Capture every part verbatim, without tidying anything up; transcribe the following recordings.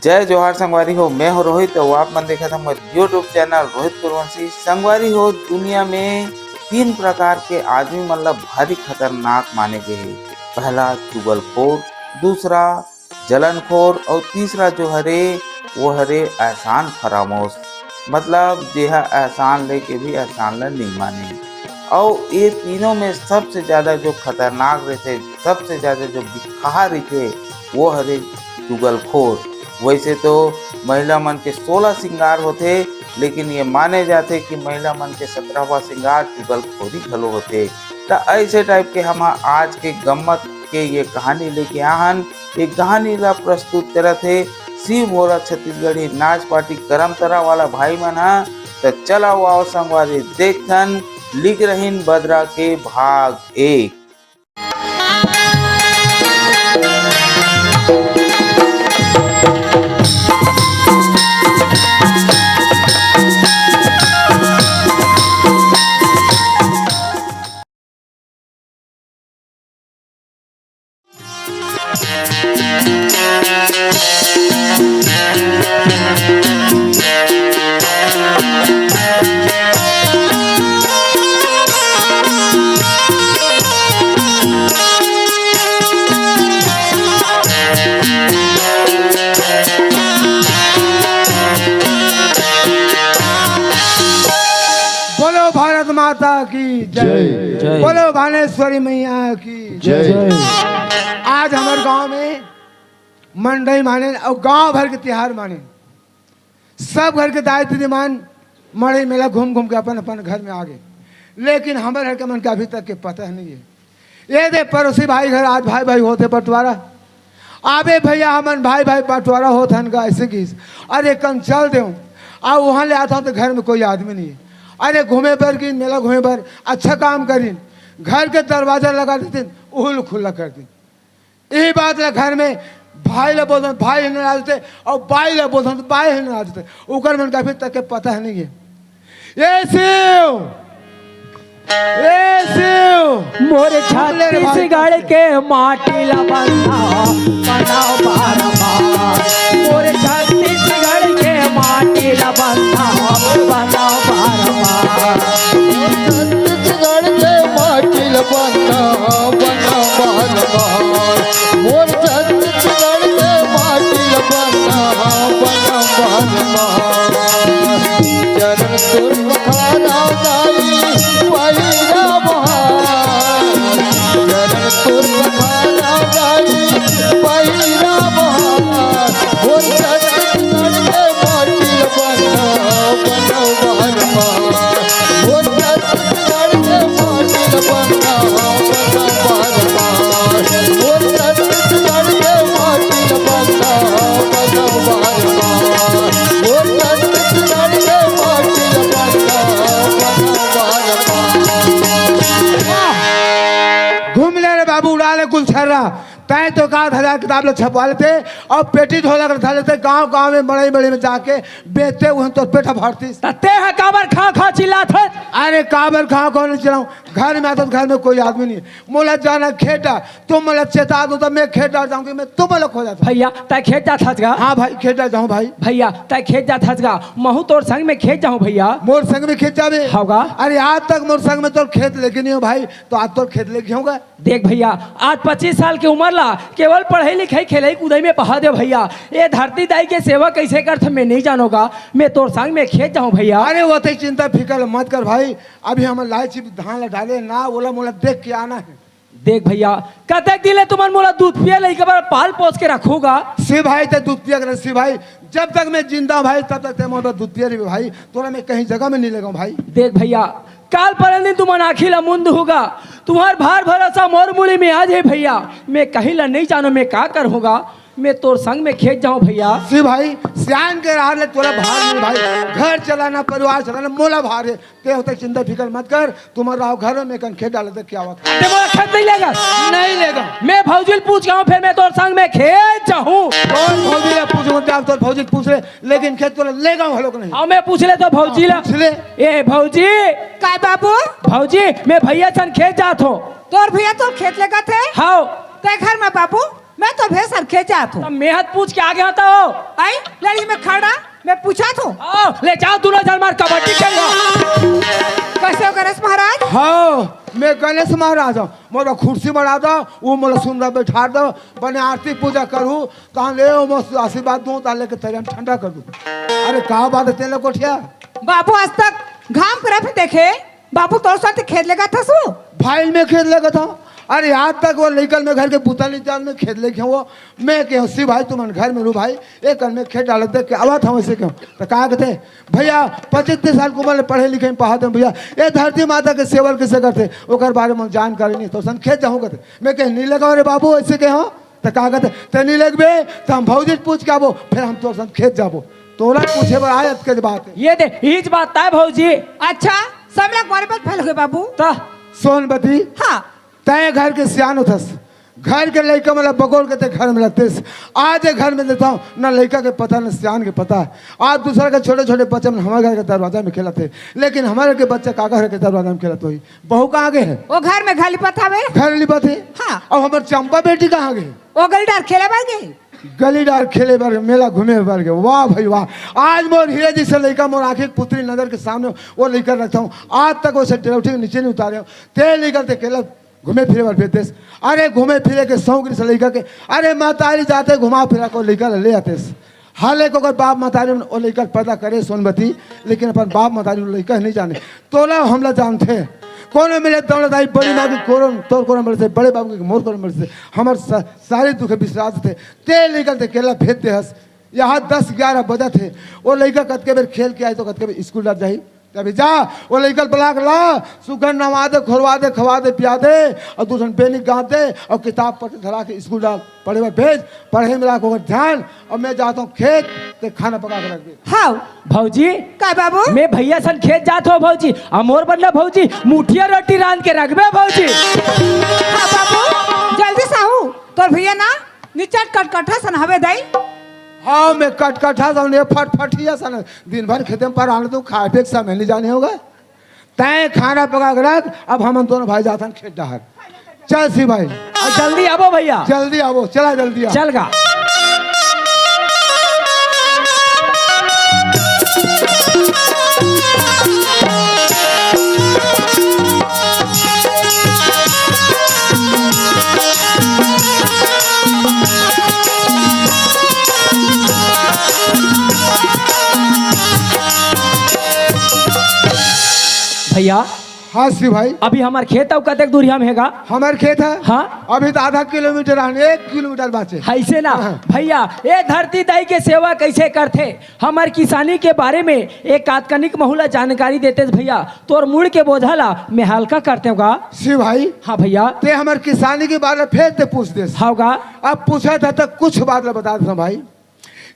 जय जोहार संगवारी हो, मैं हो रोहित अउ आप मन देखत हव मोर YouTube चैनल रोहित कुरवंशी। संगवारी हो, दुनिया में तीन प्रकार के आदमी मन ला भारी खतरनाक माने गे हे। पहला चुगलखोर, दूसरा जलनखोर अउ तीसरा जो हरे वो हरे एहसान फरामोश, मतलब जेहा एहसान लेके भी एहसान ला नइ माने। अउ ये तीनों में सबसे ज्यादा जो खतरनाक रहिथे, सबसे ज्यादा जो बिखाह रहिथे, वो हरे चुगलखोर। वैसे तो महिला मन के सोलह श्रृंगार होथे, लेकिन ये माने जाथे कि महिला मन के सत्रहवाँ श्रृंगार चुगलखोरी घलो होथे। त ऐसे टाइप के हम आज के गम्मत के ये कहानी लेके आहन। ये कहानी ला प्रस्तुत करत हे शिव भोला छत्तीसगढ़ी नाच पार्टी करमतरा वाला भाई मन ह। त चला आओ संगवारी, देखथन लिख रहिन बदरा के भाग एक। बोलो भारत माता की जय। जय। जय। बोलो भानेश्वरी मैया की जय। आज हमर गांव में मंडई माने अउ गांव भर के तिहार माने, सब घर के दाई दीदी मन मड़ई मेला घूम घूम के अपन अपन घर में आ गे, लेकिन हमर घर के मन के अभी तक के पता नहीं है। ये दे पड़ोसी भाई घर आज भाई भाई होथे बंटवारा। अबे भैया, हमन भाई भाई बंटवारा होत हन गा, ऐसे गिस। अरे कन चल देव, आ वहाँ ले आता हूँ तो घर में कोई आदमी नहीं है। अरे घूमे बर गिन, मेला घूमे बर, अच्छा काम करिन, घर के दरवाजा लगा देतिन, उहुल खुला कर दिन। यही बात ला घर में भाई ला बोलथन, भाई हिंगना देते, और बाई ला बोलथन, तो बाई हिंगना देते। ओकर मन का अभी तक के पता है नहीं है। ए शिव, ए शिव, मोर छत्तीसगढ़ के माटी ला बंधाओ, बनाओ बार बार। मोर छत्तीसगढ़ के माटी ला बंधाओ, बनाओ बार बार। छत्तीसगढ़ के माटी ला बंधाओ, बनाओ बार बार। मोर छत्तीसगढ़ के माटी ला बंधाओ, बनाओ बार बार। चरण तोर पखारा दाई, पहिरा बहार। चरण तोर पखारा दाई, पहिरा बहार। मोर छत्तीसगढ़ के माटी ला बंधाओ, बनाओ बार बार। मोर छत्तीसगढ़ के माटी ला बंधाओ, बनाओ बार बार। मोर छत्तीसगढ़ के माटी ला बंधाओ, बनाओ बार बार। मोर छत्तीसगढ़ के माटी ला बंधाओ, बनाओ बार बार। घूम ले रे बाबू, उड़ा ले गुलछर्रा। तैं तो एकाध हजार किताब ला छपवा लेते और पेटी ढोलक ला धर लेते, गांव गांव में, मड़ई मड़ई में जाके बेचते, उहन तोर पेट भरतीस। त तें ह काबर खांव खांव चिल्लात हस? अरे काबर खांव खांव नहीं चिल्लाऊं, घर में आता तो घर में कोई आदमी नहीं। मोला जाना खेत डार, तुम मोला चेता दो तो मैं खेत डार जाऊंगी, मैं तुम मोला खो जाता। भैया, तैं खेत जात हस गा? हाँ भाई, खेत डार जाऊं भाई। भैया, तैं खेत जात हस गा? महूं तोर संग में खेत जाऊं भैया। मोर संग में खेत जाबे? हाँ गा। अरे आज तक मोर संग में तोर खेत लेके नहीं हो भाई, तो आज तोर खेत लेके होगा। देख भैया, आज पच्चीस साल के उमर ला केवल पढ़ई लिखई, खेलई कूदई में बहा दे भैया। ये धरती दाई के सेवा कैसे करथे मैं नहीं जानों गा। मैं तोर संग में खेत जाऊं भैया। अरे वो तो चिंता फिकर मत कर भाई, अभी हम लाइची धान ला डाले ना, ओला मोला देख के आना है। देख भैया, कतेक दिन ले तुमन मोला दूध पिए लइका बर पाल पोस के रखहू गा। शिव भाई, तैं दूध पिया कर शिव भाई, जब तक मैं जिंदा हूं भाई, तब तक तैं मोर दूध पिया रहिबे भाई, तोला मैं कहीं जगह में नहीं लेगाऊं भाई। देख भैया, काल परन दिन तुमन आँखी ला मुंद हू गा, तुम्हार भार भरोसा मोर मुड़ी में आ जाए भैया, मैं कहीं ला नहीं जानों, मैं का करहूं गा, मैं तोर संग में खेत जाऊं भैया। शिव भाई, सियान के रहन ले तोला भार नहीं भाई, घर चलाना, परिवार चलाना मोला भार है, तैं होते चिंता फिकर मत कर, तुम्हार रहो घर में, मैं कन खेत डाले तक क्या हुआ। तैं मोला खेत नहीं लेगा? नहीं लेगा। मैं भौजी ले पूछ के आहूं, फिर मैं तोर संग में खेत जाहूं। कौन भौजी ले पूछूं? तैं तोर भौजी ले पूछ ले, लेकिन खेत तोला लेगाऊं हलोक नहीं। हाँ, मैं पूछ ले तो भौजी ला। पूछ ले। ए भौजी। काय बाबू? भौजी, मैं भैया संग खेत जात हूँ। तोर भैया तोर खेत लेगथे? हाँ। तैं घर में बाबू? मैं तो भैया सर खेत जात हूँ। त मैं हत पूछ के आगे हत हो। आई, लड़ी में खड़ा, मैं पूछा थो। आओ, ले जाओ, दूनों झन मार कबड्डी खेल लो। कैसे हो गणेश महाराज? हाँ, मैं गणेश महाराज हूँ। मोला कुर्सी मड़ा दो, वो मोला सुंदर बैठा दो, बने आरती पूजा करूँ, तहाँ ले वो मोर आशीर्वाद दूँ, तहाँ लेके तरिया में ठंडा कर दूँ। अरे का बात है तेला कोठिया? बाबू आज तक घाम करत देखे, बाबू तोर साथ खेत लेगत हस वो? भाई मैं खेत लेगत हूँ। अरे आज तक वो लइकन में घर के बुता नहीं जान में खेत लेके वो। मैं कहूँ, "सी भाई तुमन घर में रू भाई, एक कन में खेत डालत देख के आवत हूँ ऐसे कहूँ।" तो का कहते, "भैया पच्चीस तीस साल के उम्र में पढ़े लिखे में पहाते हैं भैया, ये धरती माता के सेवल कैसे करते, ओकर बारे में जानकारी नहीं, तो सन खेत जाऊँ कहते।" मैं कहे, "नहीं लगा रे बाबू ऐसे कहूँ।" तो का कहते, "ते नहीं लगबे तो हम भौजी से पूछ के आबो, फिर हम तोर संग खेत जाबो।" तोला पूछे बर आए अतके बात है। ये दे, हीच बात तय भौजी। अच्छा, सब लोग बराबर फैल हुए बाबू। त सोनबती, हाँ। तय घर के सियान उठस, घर के लइका मतलब बगोल के ते घर में रखतेस। आज ये घर में देता हूँ, ना लइका के पता, ना सियान के पता। आज दूसरा के छोटे-छोटे बच्चा मन हमारे घर के दरवाजा में खेलत हे, लेकिन हमारे के बच्चा काका घर के दरवाजा में खेलत होही। बहू कहाँ गे हे? वो घर में घर लिपत हवे। घर लिपत हे? हाँ। अब हमर चंपा बेटी कहाँ गे? वो गली डार खेले बर गे। गली डार खेले बर, मेला घूमे बर गे। वाह भाई वाह, आज मोर हीरे जैसे लइका, मोर आँखी के पुतरी नजर के सामने वो लइका रखता हूँ। आज तक उसे डरौठी के नीचे नहीं उतारे हूँ। ते लइका ते केला घूमे फिरे बर भेज देस। अरे घूमे फिरे के शौक से लइका के, अरे महतारी जाते घुमा फिरा के लइका ले आतेस। हाले को अगर बाप महतारी मन ओ लइका पैदा करे सोनबती, लेकिन अपन बाप महतारी ओ लइका नहीं जाने। तोला हमला जानथे, कोनो मिले दौलत आई बड़ी माँ की कोरन, तोर कोरन बड़े से, बड़े बाबू के मोर कोरन बड़े से, हमर सा-, सारे दुख बिसरा देथे। ते लइका ते केला भेज दे हस। यहाँ दस ग्यारह बजत हे, ओ लइका कतके बेर खेल के आई तो कतके बेर स्कूल डर जाही। अभी जा, वो लइका बला के ला, सुघर नवा दे, खोरवा दे, खवा दे, पिया दे, और दू ठन बेनी गाँथ दे, और किताब पढ़ के धरा के स्कूल डाल, पढ़े बर भेज, पढ़े में राख ओकर ध्यान। और मैं जाता हूँ खेत, ते खाना पका के रख दे। हाँ। भौजी। का बाबू? मैं भैया सन खेत जात हो भौजी, अमोर बनना भौजी, मुठिया रोटी रांध के रखबे भौजी। हाँ बाबू, जल्दी साहू, तोर भैया ना निचट कटकटा सन हवे दाई। हाँ, मैं कटकटा सन, ये फटफटिया सन, दिन भर खेते में पर आने तो खाए पे समय नहीं जाने होगा। तय खाना पका के रख, अब हम दोनों भाई जाथन खेत डहर। चल सी भाई। आ, जल्दी आबो भैया। जल्दी आबो, चला जल्दी आ। चल गा। भैया। हाँ शिव भाई। अभी हमार खेत अउ कतेक दूरिहा में हे गा? हमार खेत हे? हाँ। अभी तो आधा किलोमीटर आने, एक किलोमीटर बाँचे। अइसे ना। हाँ। भैया, ए धरती दाई के सेवा कइसे करथे? हमर किसानी के बारे में एक आध कनिक महू ला जानकारी देतेस भैया, तोर मुड़ के बोझा ला मैं हल्का करतेंव गा। शिव भाई। हाँ भैया। ते हमर किसानी के बारे में फेर ते पूछ देस। हाँ गा। अब पूछा था तो कुछ बात ला बता देता हूँ भाई।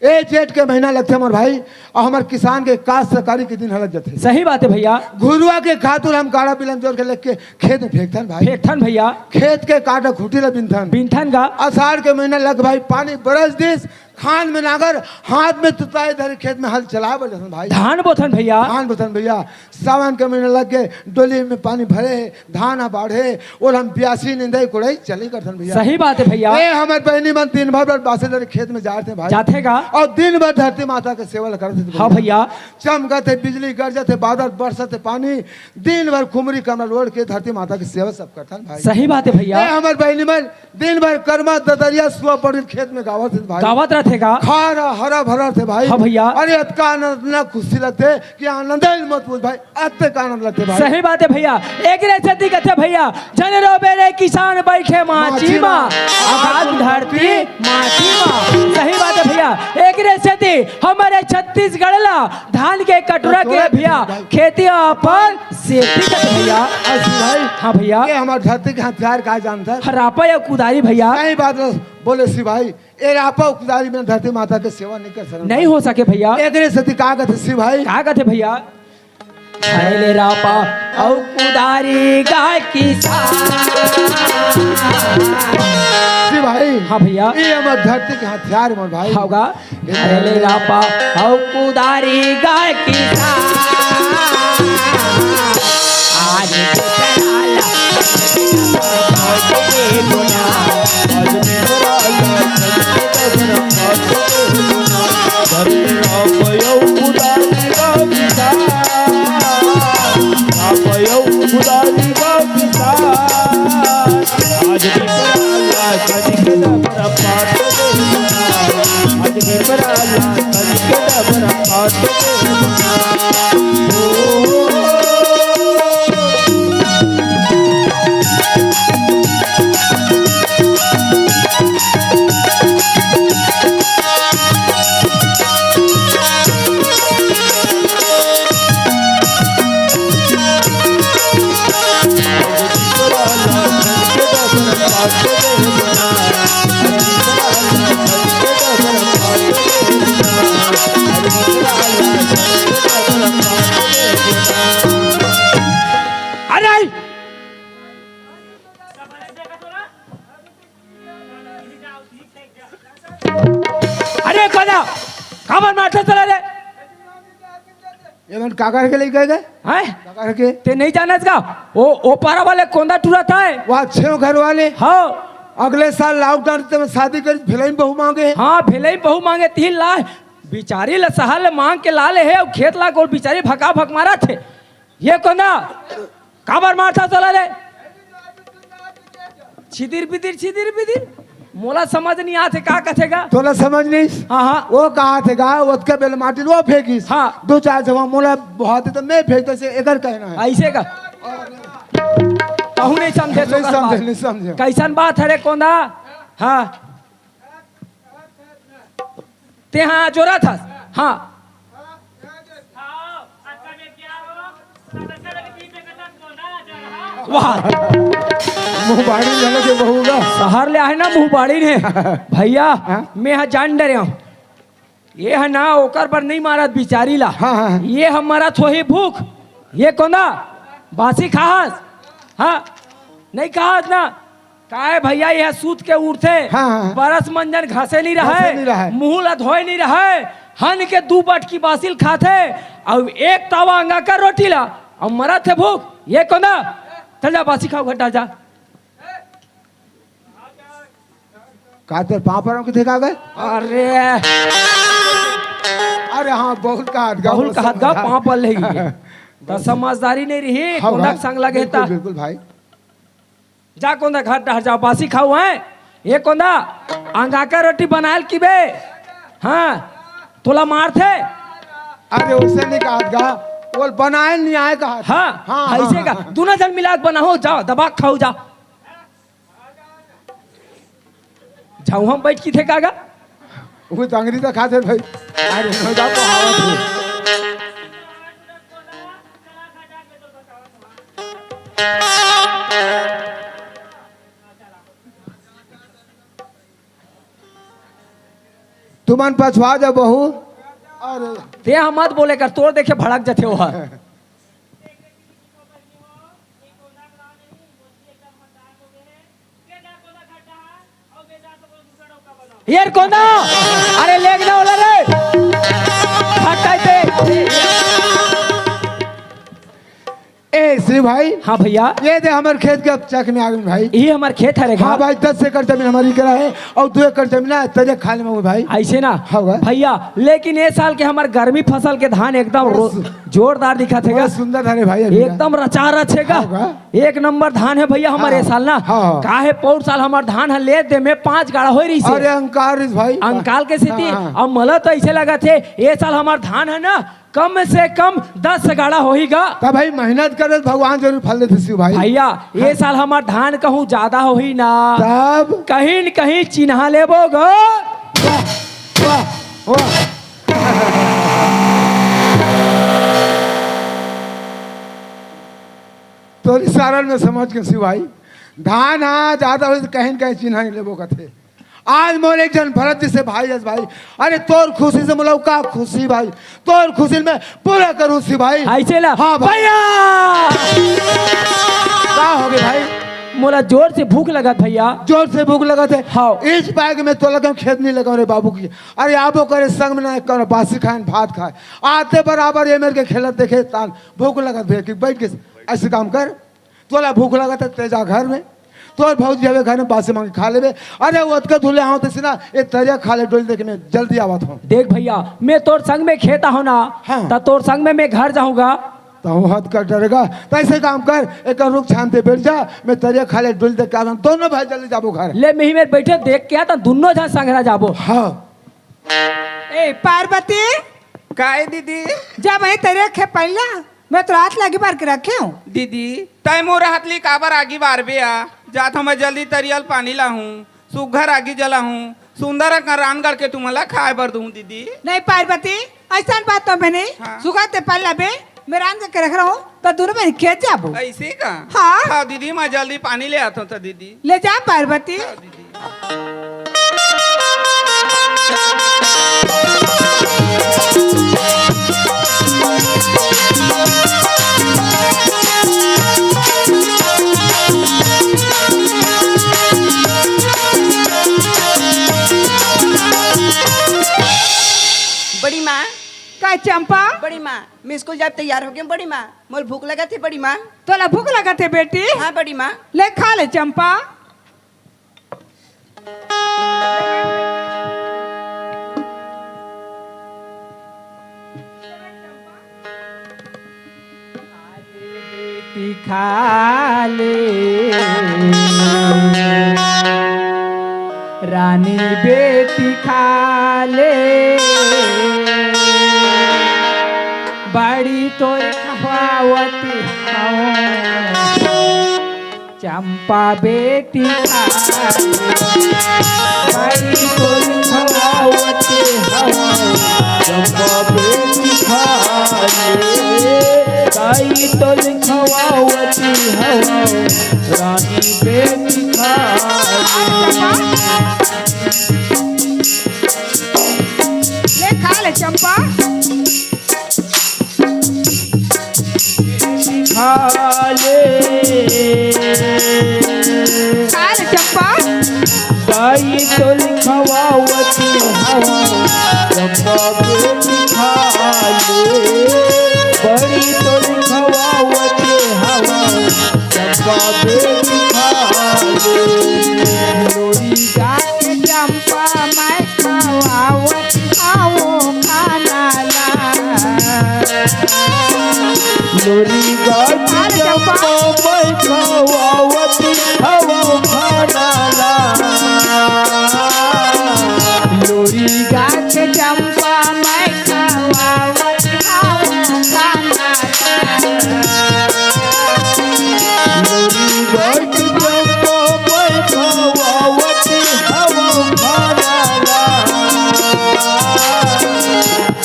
ए जेठ के महीना लगथे मोर भाई, अउ हमर किसान के काश्तकारी के दिन ह लग जथे। सही बात हे भैया। घुरुवा के खातू ल हम गाड़ा बिलन जोर के लेके खेत में फेंकथन भाई। फेंकथन भैया। खेत के काटा खूंटी ल बिनथन। बिनथन गा। आषाढ़ के महीना लग भाई, पानी बरस दिस, खान में नांगर, हाथ में तुताई धरे खेत में हल चलाए बर जथन भाई। धान बोथन भैया। धान बोथन भैया। सावन के महीना लग के डोली में पानी भरे, धान ह बाढ़े, ओला हम बियासी निंदई कोड़ई चली करथन भैया। सही बात हे भैया। ए हमर बहिनी मन दिन भर बर बासे धरे खेत में जाथे भाई। जाथे गा। अउ दिन भर धरती माता के सेवा ल करत हे हाँ भैया। चमकत हे बिजली, गरजत हे बादल, बरसत हे पानी, दिन भर खुमरी कमरा ओढ़ के धरती माता के सेवा सब करथन भाई। सही बात हे भैया। ए हमर बहिनी मन दिन भर करमा ददरिया सुआ पड़िल खेत में गावत हे भाई। गावत रथे गा। खार हरा भरा थे भाई। हाँ भैया। अरे अतका आनंद, अतना खुशी लगथे कि आनंद ही मत पूछ भाई, अतका आनंद लगथे भाई। सही बात हे भैया। एकरे सेती कथे भैया, "जन रोबे रे किसान बइठे माची मा, आबाद धरती माची मा।" सही बात हे भैया। एकरे सेती हमर छत्तीसगढ़ ला धान के कटोरा के कटोरा भैया, भाई। खेती अपन सेती कथे भैया। असी भाई। हाँ भैया। ये हमर धरती के हथियार का जानता है? रापा या कुदारी भैया। सही बात बोले सी भाई। ए रापा अउ कुदारी बिना धरती माता के सेवा नहीं कर सकत। नहीं हो सके भैया। एकरे सेती का कथे सी भाई? का कथे भैया? धर ले रापा अउ कुदारी गा किसान। सी भाई। हाँ भैया। ये हमर धरती के हथियार मोर भाई। हाँ गा। धर ले रापा अउ कुदारी गा किसान। आज के चढ़ाला। अरे, अरे कोदा, काबर मारथस तोला रे? ये मन काकर के लेके गए? हैं? काकर के? ते नहीं जानस का? ओ, ओ पारा वाले कोंदा टूरा था। वो अच्छे हो घर वाले? हाँ। अगले साल lockdown ते शादी करी, भेलई बहू मांगे। हाँ, भेलई बहू मांगे, तीन लाख। बिचारी ल सहर ले मांग के ला ले हे, अउ खेत ला गोल बिचारी भका भक मारत हे। ये कोंदा, काबर मारथस तोला रे? छिदिर बिदिर, छिदिर बिदिर। मोला समझ नहीं आथे, का कथे गा? तोला समझ नहीं? हाँ, हाँ। वो कहा थे गा, ओतके बेल माटी वो फेंकिस। हाँ। दो चार जगह मोला बहुत तो मैं फेंक दे, एकर कहना है। ऐसे का? कहूँ नहीं समझे, नहीं सोकर समझे, बात। नहीं समझे। कैसन बात है रे कोंदा? हाँ। ते हाँ जोरा था। हाँ। वाह। मुंह बाड़ी वाला के बहू गा। सहर ले आहे ना मुंह बाड़ी ने। भैया, हाँ? मैं हा जान डरे हूँ। ये है ना, ओकर बर नहीं मारत बिचारी ला। हाँ, हाँ, हाँ। ये हम मरत होही भूख। ये कोंदा बासी खाहस? हाँ, नहीं खाहस ना। काय भैया, यह सूत के उठथे, हाँ, हाँ, हाँ। बरस मंजन घसे नहीं घसे रहय, नहीं रहय। मुंह ला धोए नहीं रहय, हन के दू बटकी बासिल खाथे, अउ एक तावा अंगाकर रोटी ला, अउ मरत हे भूख। ये कोंदा, चल जा, बासी खाऊ घर डाल जा। का तोर पाँव परम के देखा गए? अरे, अरे हाँ, बहुत कहत गा, बहुत बहुत कहत गा, समझा। पाँव पर ले। त समझदारी नहीं रही, हाँ, कोंदा भाई। के संग लगे बिल्कुल, ता। बिल्कुल भाई। जा कोंदा घर डहर जाओ, बासी खाऊ है। ये कोंदा, अंगाकर रोटी बनायल की बे? हाँ, तोला मारथे। अरे, उसे नहीं कहत गा, वो बनायल नहीं आए कहत। हाँ, हाँ, हाँ, ऐसे हाँ, का। हाँ। दोनों जन मिला के बनाओ, जाओ, दबा के खाओ, जा। जाओ, हम बैठ की थे कागा। वो तंगरी तो खाते भाई। अरे, मजा तो आवा थे। तुमन पछवा जा बहू। अरे। ते ह मत बोले कर, तोर देखे भड़क जथे ओहर। यार कोंदा, अरे लेग ना होला रे। हटाई दे। ए शिव भाई। हाँ भैया। ये दे हमर खेत के अब चक में आ गए भाई। ये हमर खेत हरे हाँ घर। भाई, दस एकड़ जमीन हमारी करा है और दो एकड़ जमीन है तेरे खाली में हुई भाई। ऐसे ना। हाँ भाई। भैया, लेकिन ये साल के हमर गर्मी फसल के धान एकदम रो-, बस। जोरदार दिखत हे गा। बहुत सुंदर धान है भाई अभी का। एकदम रचा रच हे गा। हाँ गा। एक नंबर धान है भैया हमर हाँ। ये साल ना। हाँ, हाँ। काहे पौर साल हमर धान ह ले दे में पाँच गाड़ा होई रहिसे। अरे अंकार इस भाई। अंकाल के सेती। हाँ, हाँ। अब मला तो ऐसे लगत हे, ये साल हमर धान है ना, कम से कम दस गाड़ा होही गा। तब भाई मेहनत करे तो भगवान जरूर फल देथे शिव भाई। भैया, ये हाँ। साल हमर धान कहूँ ज्यादा होही ना। तब? कहीं न कहीं चिन्हा लेबो गा। वाह, वाह, वाह। तोर इशारा में समझ के शिव भाई, धान हाँ ज्यादा होही तो कहीं न कहीं चिन्हा ही लेबो कथे। आज मोर एक जन भरत जैसे भाई, यस भाई, अरे तोर खुशी से मोला का खुशी भाई, तोर खुशी में पूरा करूँ शिव भाई। ऐसे ला। हाँ भाई। भैया! का हो गए भाई? मोला जोर से भूख लगत भैया। जोर से भूख लगत है? हाँ। इस बैग में तो लगा खेत नहीं लगा रे बाबू की। अरे आबो करे संग में ना कर बासी खाए भात खाए। आते बराबर ये मेरे के खेलत देखे तान भूख लगत भैया कि बैठ के ऐसे काम कर। तोला भूख लगत है, ते जा घर में, तोर भौजी हवे घर में, बासी मांग के खा लेबे। अरे, ओतका धुले आओ तैसे ना, ए तरिया खा ले, डोल देख, मैं जल्दी आवत हूँ। देख भैया, मैं तोर संग में खेत आहूँ ना, हाँ। त तोर संग में मैं घर जाहूँ गा। त वो हद कर डरेगा, त ऐसे काम कर, एक रुख छान दे बैठ जा, मैं तरिया खा ले, डोल देख के आवत हूँ, दोनों भाई जल्दी जाबो घर। ले, मैं ही मेर बैठे देख के आ, त दोनों झन संघरा जाबो। हाँ। ए, पार्वती, काय दीदी? जब वही तेरे खे पहला, मैं तो रात लागी बार के रखे हूँ। दीदी, तय मोर हाथ ली काबर आगी बारबे आ? जात हूँ मैं जल्दी तरियल पानी लाहूँ, सुघर आगी जलाहूँ, सुंदर अकन रांध गढ़ के तुमला खाए बर दूँ दीदी। नहीं पार्वती, ऐसा बात तो मैं नहीं। हाँ। सुघर ते पहला बे, मैं रांध के रख रहा हूँ, तो दोनों बहिनी खेत जाबो। ऐसे का? हाँ। हाँ दीदी, मैं जल्दी पानी ले आता हूँ तो दीदी। ले जा पार्वती। हाँ दीदी। बड़ी माँ। का चंपा? बड़ी माँ, मैं स्कूल जाब तैयार हो गई बड़ी माँ। मोला भूख लगत हे बड़ी माँ। तोला भूख लगत हे बेटी? हाँ बड़ी माँ। ले खा ले चंपा। बेटी खा ले, रानी बेटी खा ले, बड़ी तोर खवावती हूँ। चंपा बेटी खा ले, बड़ी तोर खवावती हूँ। चंपा बेटी खा ले, बड़ी तोर खवावती हूँ। रानी बेटी खा ले। ले खा ले चंपा। खा ले। खा ले चंपा। दाई तोर खवावती हूँ, चंपा बेटी खा ले। बड़ी तोर खवावती हूँ, चंपा बेटी खा ले। लोरी गा के चंपा मैं खवावत हूँ खाना ला। लोरी गा के अरे चंपा। चंपा मैं खवावत हूँ खाना ला। लोरी गा के चंपा मैं खवावत हूँ खाना ला।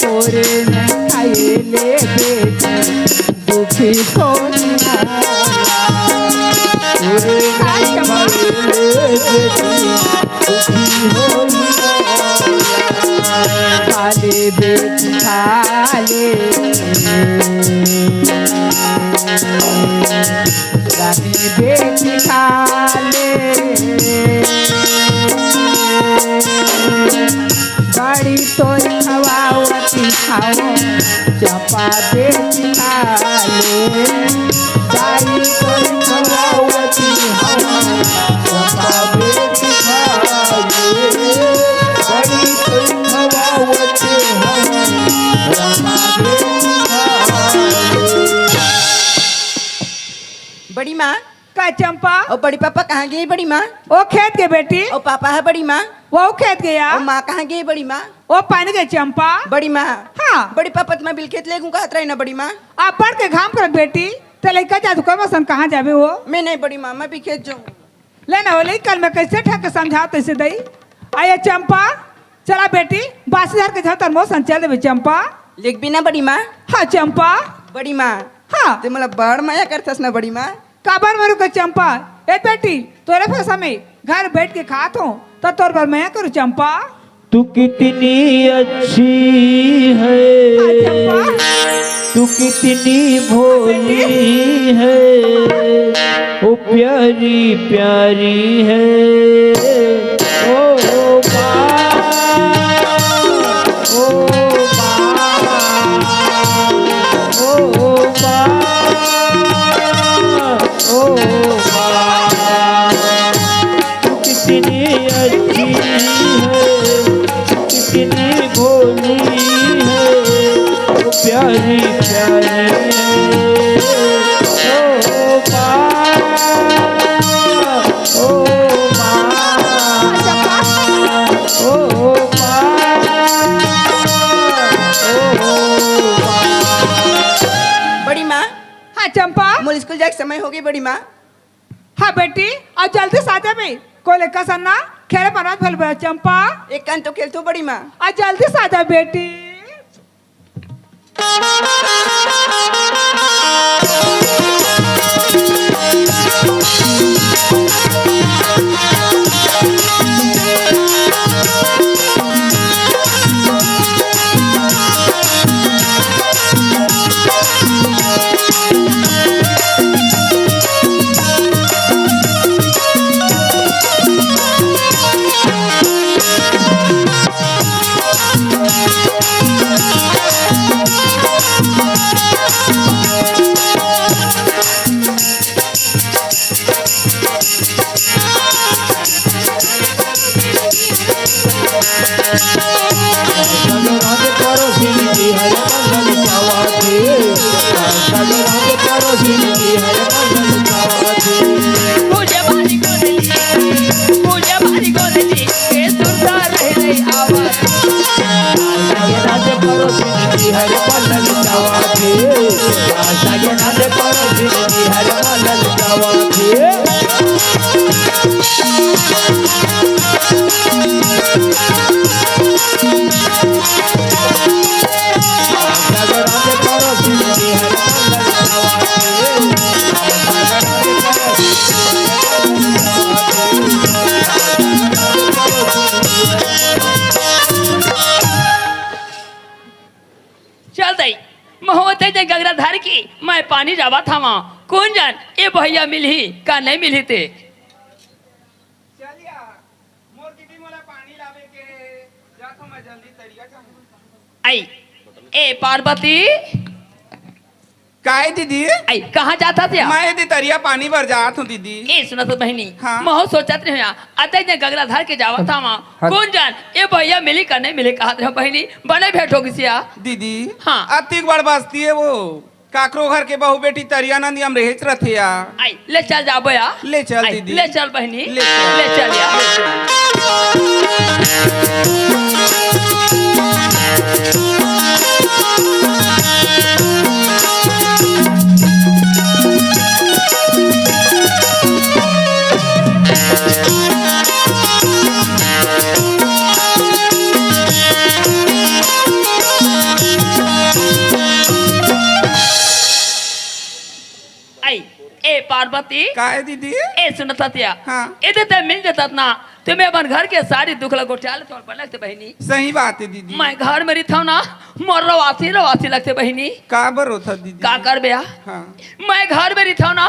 तोरे न खाए ले बेटी, दुखी होई मोला। तोरे न खाए ले बेटी, दुखी होई मोला। खा ले बेटी खा ले। रानी बेटी खा ले। बड़ी तोर खवावती हूँ, चंपा बेटी खा ले। बड़ी तोर खवावती हूँ, चंपा बेटी खा ले। बड़ी तोर खवावती हूँ, चंपा बेटी खा ले। बड़ी माँ। का चंपा? ओ बड़ी पापा कहाँ गए बड़ी माँ? ओ खेत गए बेटी। ओ पापा है बड़ी माँ? वो खेत गया। ओ माँ कहाँ गए बड़ी माँ? ओ पानी गए चंपा। बड़ी माँ। हाँ। बड़ी पापा तुम्हें बिल खेत ले गूँ कहत रही ना बड़ी माँ। आप पढ़ के घाम करत बेटी, ते लइका जादू कर मसन कहाँ जाबे वो? मैं नहीं बड़ी माँ, मैं भी खेत जाऊँ। ले ना हो ले, कल मैं कैसे ठग के समझा तैसे दई। आया चंपा, चला बेटी, बासी धर के जाओ तर मोसन चल देबे चंपा। लिख भी ना बड़ी माँ। हाँ चंपा। बड़ी माँ। हाँ। ते मोला बड़ माया करथस ना बड़ी माँ। काबर मरू के चंपा? ए बेटी, तोरे फसा में घर बैठ के खात हो, त तोर बर मया करू चंपा। तू कितनी अच्छी है, हाँ, चंपा। तू कितनी भोली है, ओ प्यारी प्यारी है। ओ माँ, ओ माँ, ओ माँ, ओ माँ। तू कितनी अच्छी है, तू कितनी भोली है, तू प्यारी प्यारी है। ओ माँ, ओ माँ, ओ माँ, ओ होगे बड़ी माँ। हाँ बेटी, अउ जल्दी से आ जा बे। कोले कसन ना खेले बनत भल बे चंपा। एक कन तो खेलथों बड़ी माँ। अउ जल्दी से आ जा बेटी। चल दई, महूँ ओते जे गगरा धर के मैं पानी जावत हवं। कोन जान ए भैया मिलही का नहीं मिलही ते। चलिया, मोर दीदी मोला पानी लावे के जात हवं, मैं जल्दी तरिया जाहूं। आई, ए पार्वती। काय दीदी? आई, कहाँ जात हस या? मैं दीदी तरिया पानी बर जात हूँ दीदी। ए सुनत हस बहिनी, हाँ। महूँ सोचत रहेंव या, अते जे गगरा धर के जावत हवं। हाँ। कोन जान ए भैया मिलही का नहीं मिलही कहत रहेंव बहिनी, बने भेंट हो गिस या। दीदी, हाँ। अतिक बड़ बस्ती हे वो, काकरो घर के बहू बेटी तरिया नंदिया म रहेच रथे या। आई, ले चल जाबो या। ले चल आई, दीदी। ले चल बहिनी। ले चल। ले चल या। आई, ए पार्वती। काय दीदी? ए सुनत हस या? हाँ। एदे ते मिल जतस ना, ते मैं अपन घर के सारी दुख ला गोठिया लेथों, बने लगथे बहिनी। सही बात हे दीदी। मैं घर में रहिथों ना, मोर रवासी रवासी लगथे बहिनी। काबर रोथस दीदी? का करबे या? हाँ। मैं घर में रहिथों ना,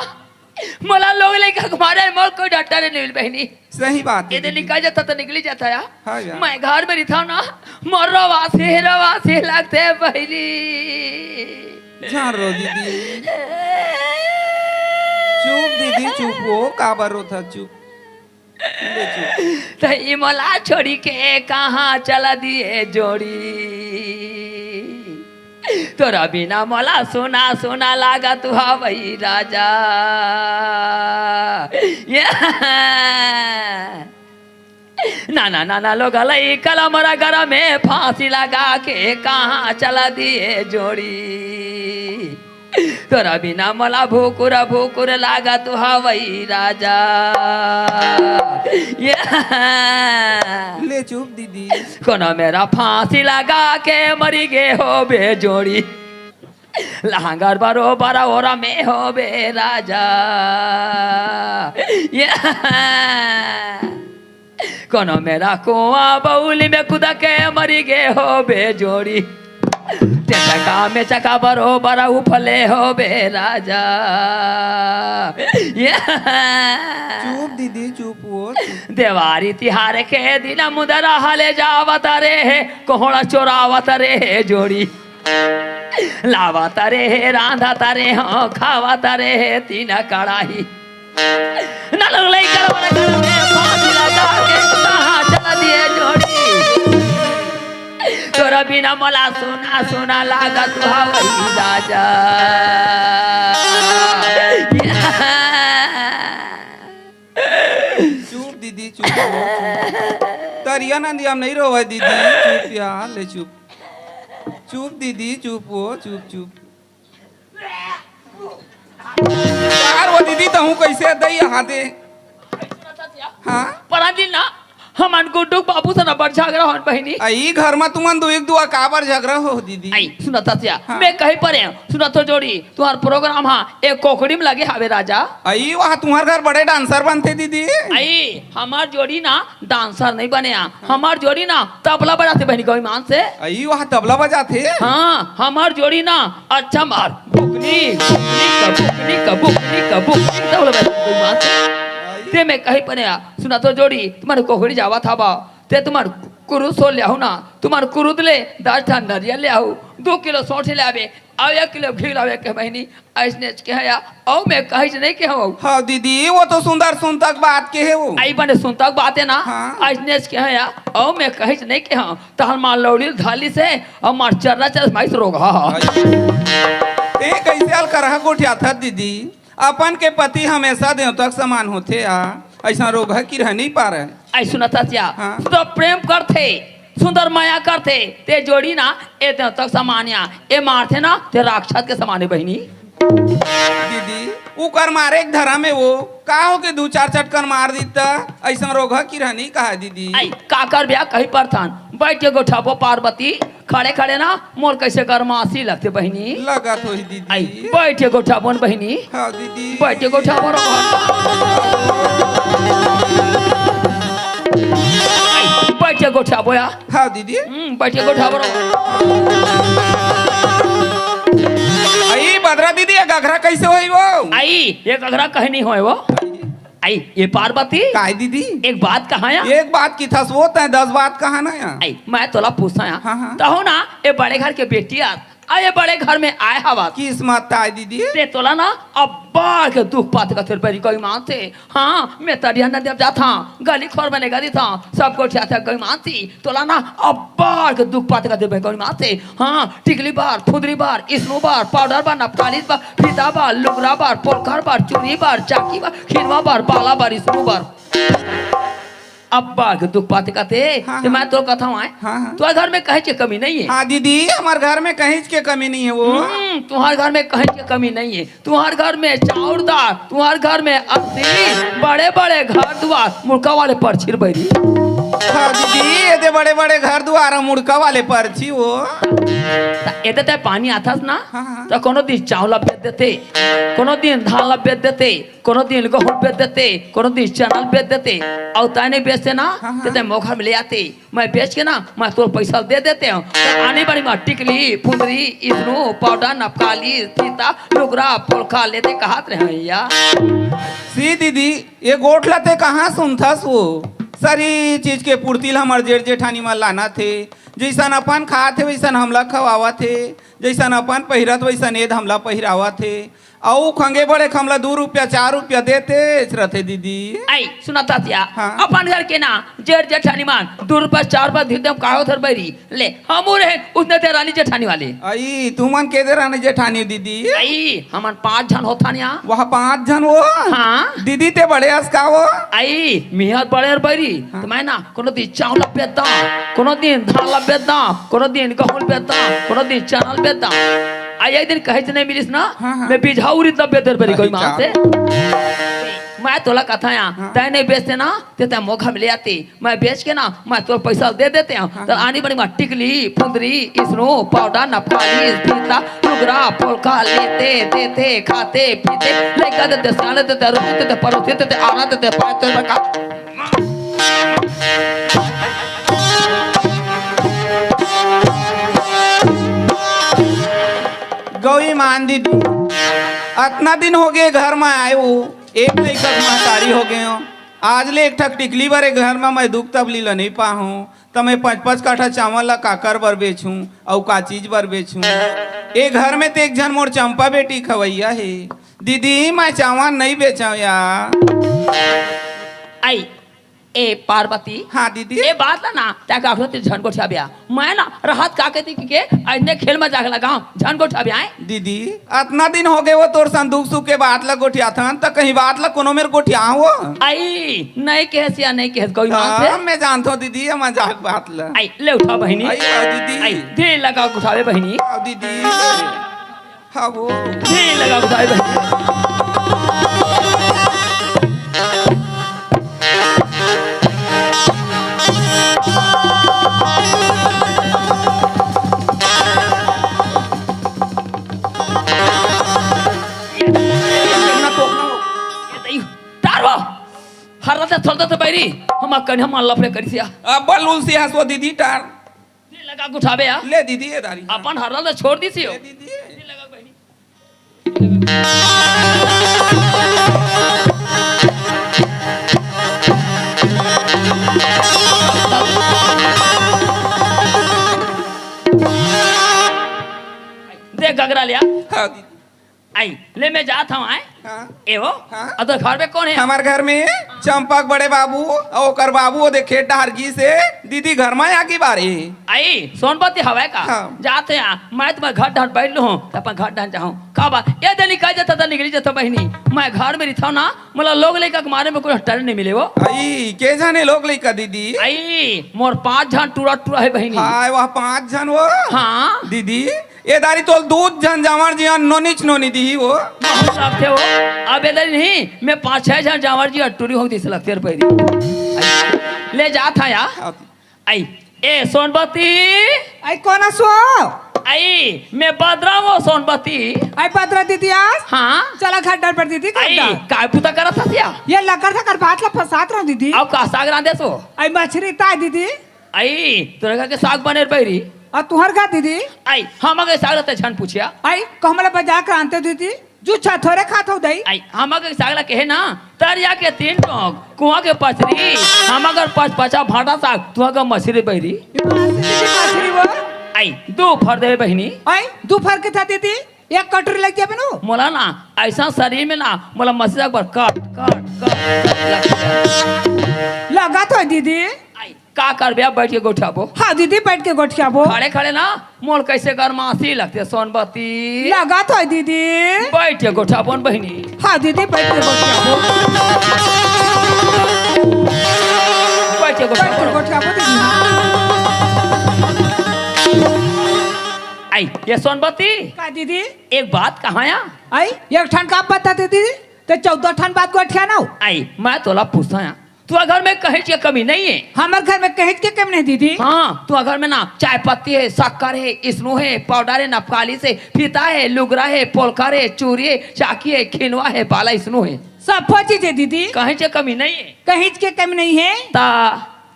मोला लोग लइका के मारे मोर कोई डॉक्टर नहीं मिले बहिनी। सही बात हे एदे दीदी। निकल जाथों त निकली जाथों या। हाँ या। मैं घर में रहिथों ना, मोर रवासी रवासी लगथे बहिनी। झन रो दीदी। चुप दीदी, चुप वो, काबर रोथस, चुप। ले चुप। त ई मोला छोड़ी के कहाँ चला दिए जोड़ी। तोरा बिना मोला सुना सुना लागत हवय राजा। या। नाना नाना लोग लइका ला मोर गरा में फांसी लगा के कहाँ चला दिए जोड़ी। तोरा बिना मोला भुकुर भुकुर लागत हवय राजा। या। ले चुप दीदी। कोनो मेर फांसी लगा के मरी गे होबे जोड़ी। लहंगर बरोबर ओरा में होबे राजा। या। कोनो मेर कुआं बउली में कूद के मरी गे होबे जोड़ी। ते चका में चका बरोबर उफले होबे राजा। या। चुप दीदी, चुप वो, चुप। देवारी तिहार के दिन मुदरा हले जावत रे हे, कोहड़ा चोरावत रे हे जोड़ी। लावत रे हे, रांधत रे हो, खावत रे हे तीन कड़ाही। नलग लइका ला मोर गरा में फांसी लगा के कहाँ चला दिए जोड़ी। तोरा बिना मोला सुना सुना लागत हवय राजा। चुप दीदी, चुप, चुप। तरिया नंदिया म नहीं रोवय दीदी, चुप यार, ले चुप। चुप दीदी, चुप वो, चुप, चुप। यार वो दी तहूँ कैसे दई यहाँ दे। हाँ? परन दिन ना, हमन गुड्डू के बाबू से ना बड़ झगरा होन बहिनी। अई घर म तुमन दुई दुआ काबर झगरा हो दीदी? अई सुनत हस या, हाँ। मैं कही परे हूँ, सुनत हो जोड़ी, तुम्हार प्रोग्राम हा एक कोकड़ी में लगे हावे राजा। अई वहाँ तुम्हार घर बड़े डांसर बनथे दीदी। अई हमार जोड़ी ना डांसर नहीं बने आ, हमार जोड़ी ना तबला बजाथे बहिनी गौ ईमान से। अई वहाँ तबला बजाथे? हाँ, हमार जोड़ी ना अच्छा मार बुकनी बुकनी का बुकनी का बुकनी का बुकनी का तबला बजाथे गौ ईमान से। ते मैं कही परे आ, सुनत हो जोड़ी, तुम्हार कोकड़ी जावत हावा, ते तुम्हार कुरुस हो ल्याहू ना, तुम्हार कुरुद ले दस ठन नरिया ल्याहू, दो किलो सौंठी ल्याबे, अउ एक किलो घी ल्याबे के बहिनी, अइसने के हया, अउ मैं कहिच नहीं के हूँ। हाँ दीदी, वो तो सुंदर सुनतक बात के हे वो। अई बने सुनतक बात हे ना, हाँ। अइसने के हया, अउ मैं कहिच नहीं के हूँ, तहन मार लौड़ी धाली से, अउ मार चर्रा चर्रा माइस रोग, हाँ, हाँ। अई। ते कैसे अलकरहा गोठियाथस दीदी? अपन के पति हमेशा देवता के समान होथे आ, अइसन रोगहा किरहा नहीं पारय। अई सुनत हस या, हाँ। सुंदर प्रेम करथे, सुंदर मया करथे, ते जोड़ी ना ए देवता के समान या, ए मारथे ना ते राक्षस के समान हे बहिनी। दीदी, उकर मारे के धरम हे वो, का हो के दू चार चटकन मार दी त अइसन रोगहा किरहा नहीं कहा दीदी। अई का करबे आ कही परथन, बैठ के गोठियाबो पार्वती, खड़े खड़े ना मोर कैसे गरमासी लगथे बहिनी। लगत होही दीदी। अई, बैठ के गोठियाबो न बहिनी। हाँ दीदी। बैठ के गोठियाबो रो। अई, बैठ के गोठियाबो या। हाँ दीदी। हम्म, बैठ के गोठियाबो रो। अई बदरा दीदी, ये घघरा कैसे होही वो? अई, ये घघरा कहीं नहीं होय वो। अई, ए पार्वती। काय दीदी? एक बात कहा या? एक बात किथस वो, तैं दस बात कहा ना या। अई, मैं तोला पूछा या। हाँ, हाँ। तहूँ ना, ए बड़े घर के बेटी आस, अउ ए बड़े घर में आय हवस। किस्मत ताय दीदी। ते तोला ना, अब्बड़ के दुख पाथे कथे बहिनी गौ ईमान से। हाँ, मैं तरिया नदिया जाथंव, गली खोर में निकल दिथंव, सब गोठियाथे गौ ईमान से। तोला ना अब्बड़ के दुख पाथे कथे बहिनी गौ ईमान से। हाँ, टिकली बर, फुंदरी बर, इसनू बर, पाउडर बर, नपकालिस बर, फीता बर, लुगरा बर, पोलखर बर, चूरी बर, चाकी बर, खिनवा बर, बाला बर, इसनू बर। अब्बड़ के दुख पाथे कथे, हाँ, ते हाँ। मैं तोर कथंव आय। हाँ, हाँ। तोर घर में कहीं के कमी नहीं हे। हाँ दीदी, हमार घर में कहीं के कमी नहीं हे वो। हम्म, तुम्हार घर में कहीं के कमी नहीं हे। तुम्हार घर में चाउर दार, तुम्हार घर में अस्सी, बड़े-बड़े घर दुवार, मुड़का वाले परछी बहिनी। हाँ दीदी, एदे बड़े-बड़े घर दुवार, मुड़का वाले परछी वो। त एदे ते पानी आथस ना, हाँ, हाँ। त कोनो दिन चाउर ला बेच देते, कोनो दिन धान ला बेच देते, कोनो दिन गहूं बेच देते, कोनो दिन चना ला बेच देते, अउ तैं नहीं बेचते ना, हाँ, हाँ। त ते मोर घर में ले आते। मैं बेच के ना, मैं तोर पैसा दे देते हंव। त आनी बानी म टिकली, फुंदरी, इसनू, पाउडर, नपकाली, फीता, लुगरा, पोलखा लेते कहत रहे हंव या। सी दीदी, ये गोठ ला ते कहाँ सुनथस वो? सरी चीज के पूर्ति ला हमर जेठ जेठानी मन लानथे। जइसन अपन खात हे, वइसन हमला खवावत हे। जइसन अपन पहिरत, वइसन एद हमला पहिरावत हे। अउ खंगे बड़े हमला दू रुपया, चार रुपया देतेच रथे दीदी। अई, सुनत हस या, हाँ। अपन घर के ना, जेठ जेठानी मन, दू रुपया, चार रुपया देते, हम का होथे बहिनी? ले, हमू रहे, उसने ते रानी जेठानी वाले। अई, तुमन के दे रानी जेठानी दीदी? अई, हमन पांच झन होथन या। वह पांच झन वो? हाँ। दीदी ते बड़े अस का वो? अई, मिहर बड़े अस बहिनी, हाँ। त मैं ना, कोनो दिन चाउर ला बेचदंव, कोनो दिन धान ला बेचदंव, कोनो दिन गहूं ला बेचदंव, कोनो दिन चना ला बेचदंव। अई एक दिन कहेच नहीं मिलिस ना, हाँ, हाँ। मैं बिजहा उरिद ला बेच देतेंव बहिनी गौ ईमान से। मैं तोला कथंव या, हाँ। तैं नहीं बेचते ना, ते तैं मोर घर में ले आते। मैं बेच के ना, मैं तोर पैसा दे देते हंव। हाँ। त आनी बानी म टिकली, फुंदरी, इसनू, पाउडर, नपकाली, फीता, लुगरा, पोलखा लेते, देते, खाते, पीते, लइका देते, सियान देते, रोज देते, पड़ोसी देते, आना देते, पाए तोर बड़का। गौ ईमान दीदी, अतना दिन होगे घर म आए हंव, एक लइका के महतारी होगे हंव। आज ले एक ठक टिकली बर ए घर म मैं दुख तकलीफ ल नइ पाहूं, त मैं पांच पांच काठा चावल ला काकर बर बेचहूं अउ का चीज बर बेचहूं? ए घर में ते एक झन मोर चंपा बेटी खवइया हे। दीदी, मैं चावल नइ बेचंव या। अई, ए पार्वती। हाँ दीदी। ए बात ला ना, तैं काकरो तीर झन गोठियाबे। मैं ना रहत का कहिथंव के अइसने खेल मजाक लगावंव, झन गोठियाबे। दीदी, अतना दिन होगे वो तोर संग दुख सुख के बात ला गोठियाथन, त कहीं बात ला कोनो मेर गोठियाहूं वो? अई, नइ कहेस या नइ कहेस गौ ईमान से। हाँ, मैं जानथंव दीदी, ये मजाक बात ला। अई, ले उठा बहिनी। अई, आओ दीदी। अई, धीर लगा उठाबे बहिनी। आओ दीदी। हाँ वो। धीर लगा उठाबे बहिनी। बैरी, हम कन्या मान लफड़े करिस या। अब बलुल से हंसो दीदी टार। दिल लगा के उठाबे या। ले दीदी, ए दारी। अपन हरला ल छोड़ दिस यो। ले दीदी। दिल लगा के बहिनी। देख गगरा लिया। हाँ दीदी। आई, ले मैं जात हूँ, आए। हाँ। ए हो? हाँ। अब तो घर में कौन है? हमार घर में चंपक बड़े बाबू, अउ ओकर बाबू वो देखे डहर गिस हे, दीदी घर में आगी बारे। आई, सोनपति हवय का? हाँ। जात हूँ, मैं तुम्हारे घर डहर बैठ लूँ, त अपन घर डहर जाहूँ। का बात? ए दे निकल जाता था, निकली जाता बहिनी। मैं घर में रहिथव ना, मोला लोग लइका के मारे में कोई डर नहीं मिले वो। आई, के जाने लोग लइका दीदी? आई, मोर पाँच झन टूरा टूरा हे बहिनी। हाय, वह पाँच झन वो? हाँ। दीदी, ए दारी तोल दू झन जांवर जी नोनीच नोनी दिही वो। बहुत लगथे वो। अब ए दारी नहीं, मैं पाँच छह झन जांवर जी टूरी हो दिस लगथे रे पैरी। आई, ले जात हूँ या। हाँ। आई, ए सोनपति। आई, कोन हस वो? आई, मैं बदरा वो सोनपति। आई, बदरा दीदी आस? हाँ। चला घर डहर बर दीदी, घर आई, डहर। काय पुता करत हस या? ए लकर सकर भात ला फसात रहों दीदी। अउ का साग रांधे हस वो? आई, मछरी ताय दीदी। आई, तोरे घर के साग बने रे बैरी। अउ तुंहर घर दीदी? आई, हमर घर के साग ला तैं झन पूछे या। आई, कहूँ मोला बजार के आनते दीदी। जू छा थोरे खात हो दई। आई, हमर घर के साग ला कहे ना, तरिया के तीन टोंक, कुआं के पचरी, हमर घर पचपचा भाटा साग, तुंहर घर मछरी बैरी। ये बात से दीदी मछरी वो? आई, दू फर देबे बहिनी। आई, दू फर के था दीदी, एक कटोरी लग जाबे नु। मोला ना, अइसन शरीर में ना, मोला मछरी साग बर कट, कट, कट, कट लगथे। लगत हो दीदी। आई, का करबे, अब बैठ के गोठियाबो। हाँ दीदी, बैठ के गोठियाबो। खड़े खड़े ना, मोला कइसे गरमासी लगथे सोनपति। लगत हो दीदी। बैठ के गोठियाबो न बहिनी। हाँ दीदी, बैठ के गोठियाबो। बैठ के बैठ के गोठियाबो। गोठियाबो दीदी। आई, ए सोनपति। का दीदी? एक बात कहां या? आई, एक ठन का बता दे दीदी, तैं चौदह ठन बात गोठियाना हो। आई, मैं तोला पूछत हूं या, तुंहर घर में कहींच के कमी नहीं हे? हमर घर में कहींच के कमी नहीं दीदी। हाँ, तुंहर घर में ना चाय पत्ती हे, शक्कर हे, स्नो हे, पाउडर हे, नपकालिस हे, फीता हे, लुगरा हे, पोलकर हे, चूरी हे, चाकी हे, खिनवा हे, बाला स्नो हे। सब चीज हे दीदी। कहींच के कमी नहीं हे। कहींच के कमी नहीं हे। त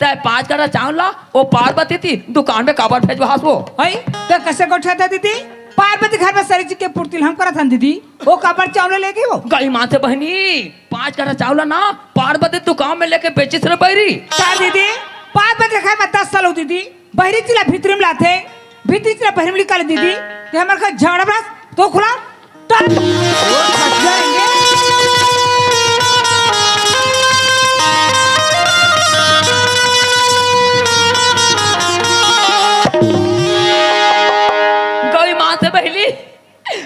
तैं पाँच कट्ठा चांवर ला ओ पार्वती ती दुकान में काबर भेजवाहस वो? हई, त कइसे गोठियाथस दीदी? पार्वती घर में सरी जी के पूर्ति ल हम करत हन दीदी। ओ काबर चांवर लेगे वो? गई मानथे बहिनी, पाँच कट्ठा चांवर ला ना पार्वती दुकान में लेके बेचिस रे बैरी। का दीदी? पार्वती घर में दस साल हो दीदी, बहिरी ती ला भीतरी में लाथे, भीतरी ती ला बहिरी में निकाले दीदी। ते हमर घर झगड़ा बड़ा तो खुला। गई मानथे बहिनी,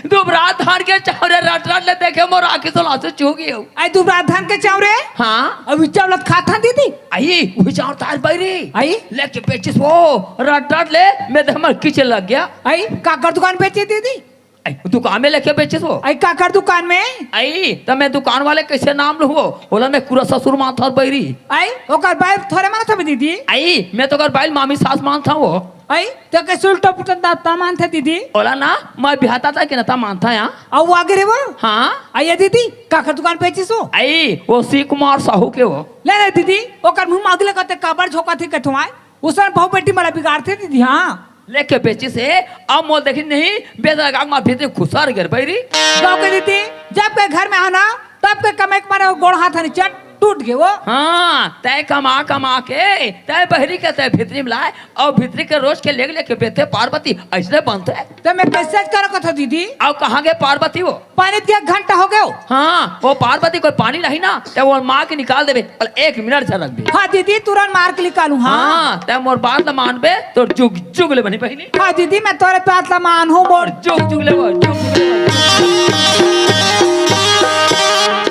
दुबरात धान के चांवर रट रट ले देखे मोर आँखी से आंसू चूहू गे हो। आई दुबरात धान के चांवर? हाँ। अभी चांवर खात हन दीदी। आई, उही चांवर तार बैरी। आई? लेके बेचिस वो, रट रट ले, मैं तो हमर किचे लग गया। आई, काकर दुकान बेचे दीदी? आई, दुकान में लेके बेचिस वो। आई, काकर दुकान में? आई, त मैं दुकान वाले कइसे नाम लूं वो? ओला मैं कुरा ससुर मानथंव बैरी। आई, ओकर बाई ल थोरे मानथस बे दीदी। आई, मैं तो ओकर बाई ल मामी सास मानथंव वो। आई, त कइसे उल्टा पुल्टा ता मानथस दीदी? ओला ना, मैं बिहाता था कि ना ता मानथंव या। अउ आगे रे वो? हाँ। आई, ए दीदी, काकर दुकान बेचिस वो? आई, वो शिव कुमार साहू के वो। ले रे दीदी, ओकर मुंह मांगी ले कते काबर झोंकत हे कथुआय। ओसन बहू बेटी मला बिगाड़थे दीदी, हाँ। लेके बेचिस हे, अब मोला देखिस नहीं, बेच लगा के मार भीतरी खुसर गे रे बैरी। गाँव के दीदी, जब के घर में आना, तब के कमाई के मारे वो गोड़ हाथ हनी चट टूट गे वो। हाँ, तैं कमा कमा के, तैं बहिरी के तैं भीतरी में लाय, अउ भीतरी के रोज के लेग लेके बेचथे पार्वती, अइसने बनथे। त मैं कइसे करो कथों दीदी? अउ कहाँ गे पार्वती वो? पानी दिया घंटा हो गयो। हाँ, वो पार्वती कोई पानी नहीं ना, त वो मार के निकाल देबे, अउ एक मिनट झन लगबे। हाँ दीदी, तुरंत मार के निकालूं, हाँ। हाँ, तैं मोर बात ल मानबे, त जुग जुग ले बनी बहिनी। हाँ दीदी, मैं तोरे बात ल मानहूं, मोर जुग जुग ले वो, जुग जुग ले वो।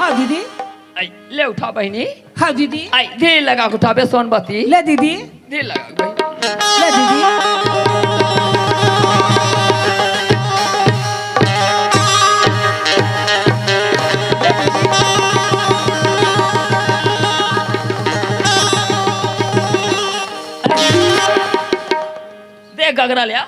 हाँ दीदी। आई, ले उठा बहिनी। हाँ दीदी। आई, धीर लगा के उठाबे सोनपति। ले दीदी। धीर लगा के बहिनी। ले दीदी। देख गगरा लिया।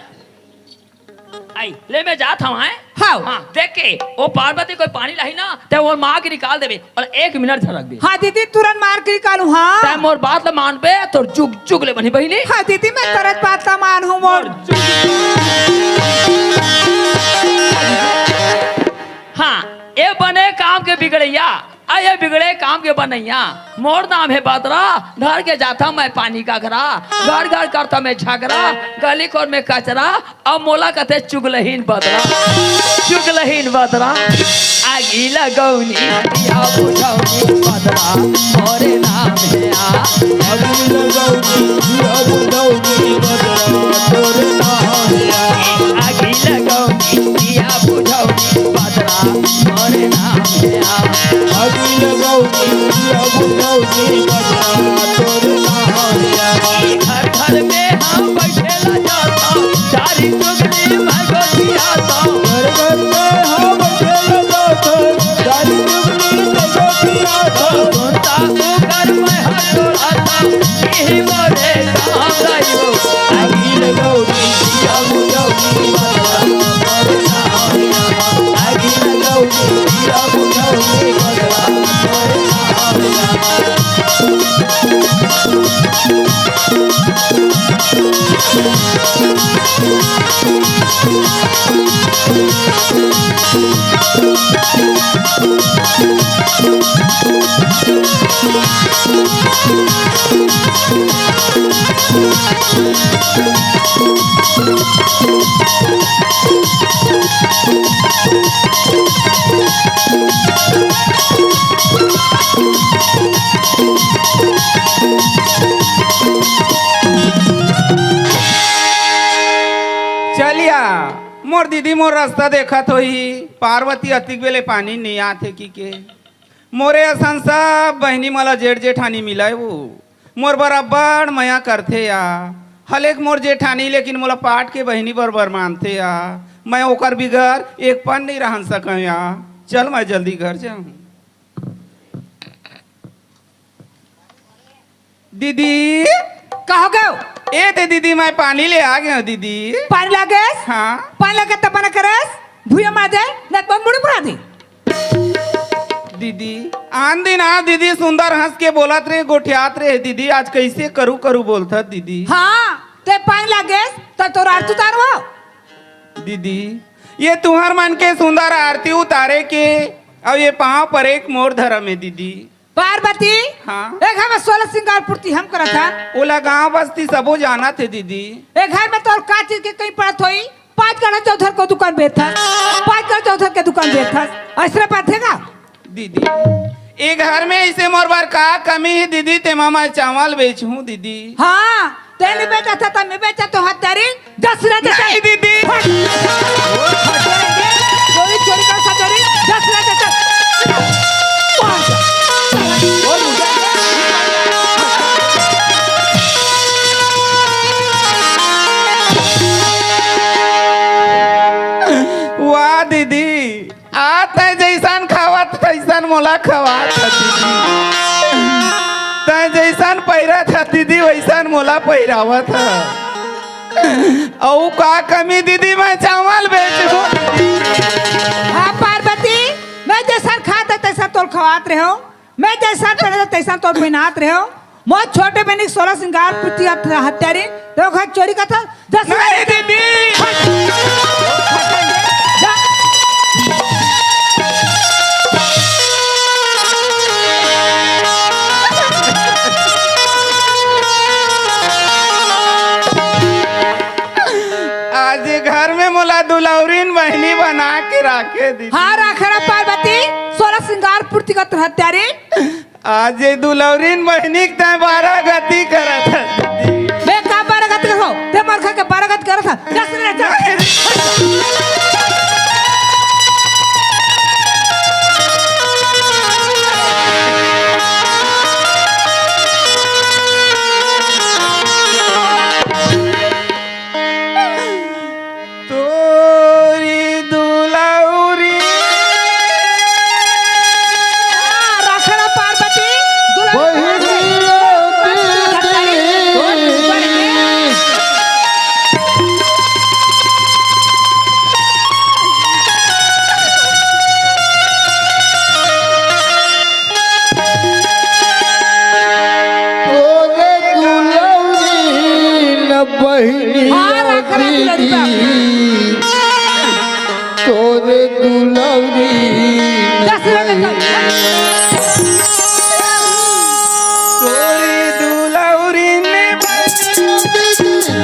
आई, ले मैं जात हंव, हैं? हाँ। हाँ, देख के, वो पार्वती कोई पानी लाही ना, ते मोर मार के निकाल देबे, अउ एक मिनट झन रख दे। हाँ दीदी, तुरंत मार के निकालूं, हाँ। ते मोर बात ल मानबे, तोर जुग जुग ले बनही बहिनी। हाँ दीदी, मैं तुरंत बात ल मानहूं मोर। हाँ, ये बने काम के बिगड़ैया, अउ ये बिगड़े काम के बनैया। मोर नाम हे बदरा, धर के जाथंव मैं पानी का घरा, घर घर करथंव मैं झगरा, गली खोर में कचरा, अब मोला कथे चुगलहीन बदरा, चुगलहीन बदरा। आगी लगौनी, दिया बुझौनी बदरा, मोरे नाम हे आ। आगी लगौनी, दिया बुझौनी बदरा, तोरे नाम हे आ। आगी लगौनी, दिया बुझौनी बदरा, मोरे नाम हे आ। आगी लगौनी, दिया बुझौनी बदरा, तोरे नाम हे आ। घर घर में हम बैठे ला जाता, चारी चुगली मैं गोठियाता। घर घर में हम बैठे ला जाता, चारी चुगली मैं गोठियाता। सुनता उकर मैं हर टोला था, यही मोरे गाँव गयो। आगी लगौनी, दिया बुझौनी बदरा, तोरे नाम हे आ। आगी लगौनी, दिया बुझौनी बदरा, तोरे नाम हे आ। चलिया, मोर दीदी मोर रस्ता देखत होही, पार्वती अतिक बेले पानी नइ आथे कि के। मोरे असन सब बहिनी मोला जेठ जेठानी मिलय वो। मोर बर अब्बड़ मया करथे या। हलेक मोर जेठानी लेकिन मोला पाट के बहिनी बरोबर मानथे या। मैं ओकर बिगर एक पन नइ रहन सकंव या। चल मैं जल्दी घर जाहूँ। दीदी। का हो गयो? ए दे दीदी, मैं पानी ले आ गयो दीदी। पानी लागेस? हाँ। पानी लागे तब ना करेस? भुइयां माजे, नत बन मुड़ी पुरा दे। दीदी, आन दिन आ दीदी सुंदर हंस के बोलत रहे, गोठियात रहे दीदी, आज कइसे करू करू बोलथस दीदी? हाँ, ते पानी लागेस, त तोर आरती उतारवो। दीदी, ये तुंहर मन के सुंदर आरती उतारे के, अउ ये पाँव परे के मोर धरम हे दीदी। पार्वती, हाँ। ए घर में सोलह सिंगार पूर्ति हम करत हन। ओला गांव बस्ती सबो जानत हे दीदी। ए घर में तोर का चीज के कमी पड़त होही? पाँच गणा चौधर के दुकान बेचथस, पाँच गणा चौधर के दुकान बेचथस, अइसने बात हे का? दीदी, ए घर में अइसे मोर बर का कमी हे दीदी, तेमा मैं चावल बेचहूँ दीदी। हाँ, तें नइ बेचत हस त मैं बेचत हँव, हत्यारी, दस हजार दे नहीं दीदी। हट। चोरी, चोरी कर, सब चोरी, दस हजार दे। वाह दीदी, आ तैं जइसन खावत तइसन मोला खवात ह दीदी। तैं जइसन पहिरत ह दीदी, वइसन मोला पहिरावत ह। अउ का कमी दीदी, मैं चावल बेचहूँ। हाँ पार्वती, मैं जइसन खात हँव तइसन तोला खवात रहेंव। मैं जइसन पहिरत हँव तइसन तोला पहिनात रहेंव। मोर छोटे बहिनी के सोलह सिंगार पूर्ति हत्यारी, त ओखर चोरी करथस, दस हजार नहीं दीदी। जा। आज घर में मोला दुलौरिन बहिनी बना के राखे दीदी। हाँ, राखे ना पार्वती, सोलह सिंगार पूर्ति करथस हत्यारी। आज ये दुलौरिन बहिनी के तैं बारह गति करत हस दीदी। बे का बारह गति करत हँव? तें मोर घर के बारह गति करत हस। जा सुन रे, जा। तोरी दुलौरी। हाँ, राखे ना पार्वती, दुलौरी। बहिनी बहिनी हाँ, राख, राख, दीदी, लड़का। तोरे दुलौरी न दस मिनट बहिनी। तोरे दुलौरी ने बहिनी।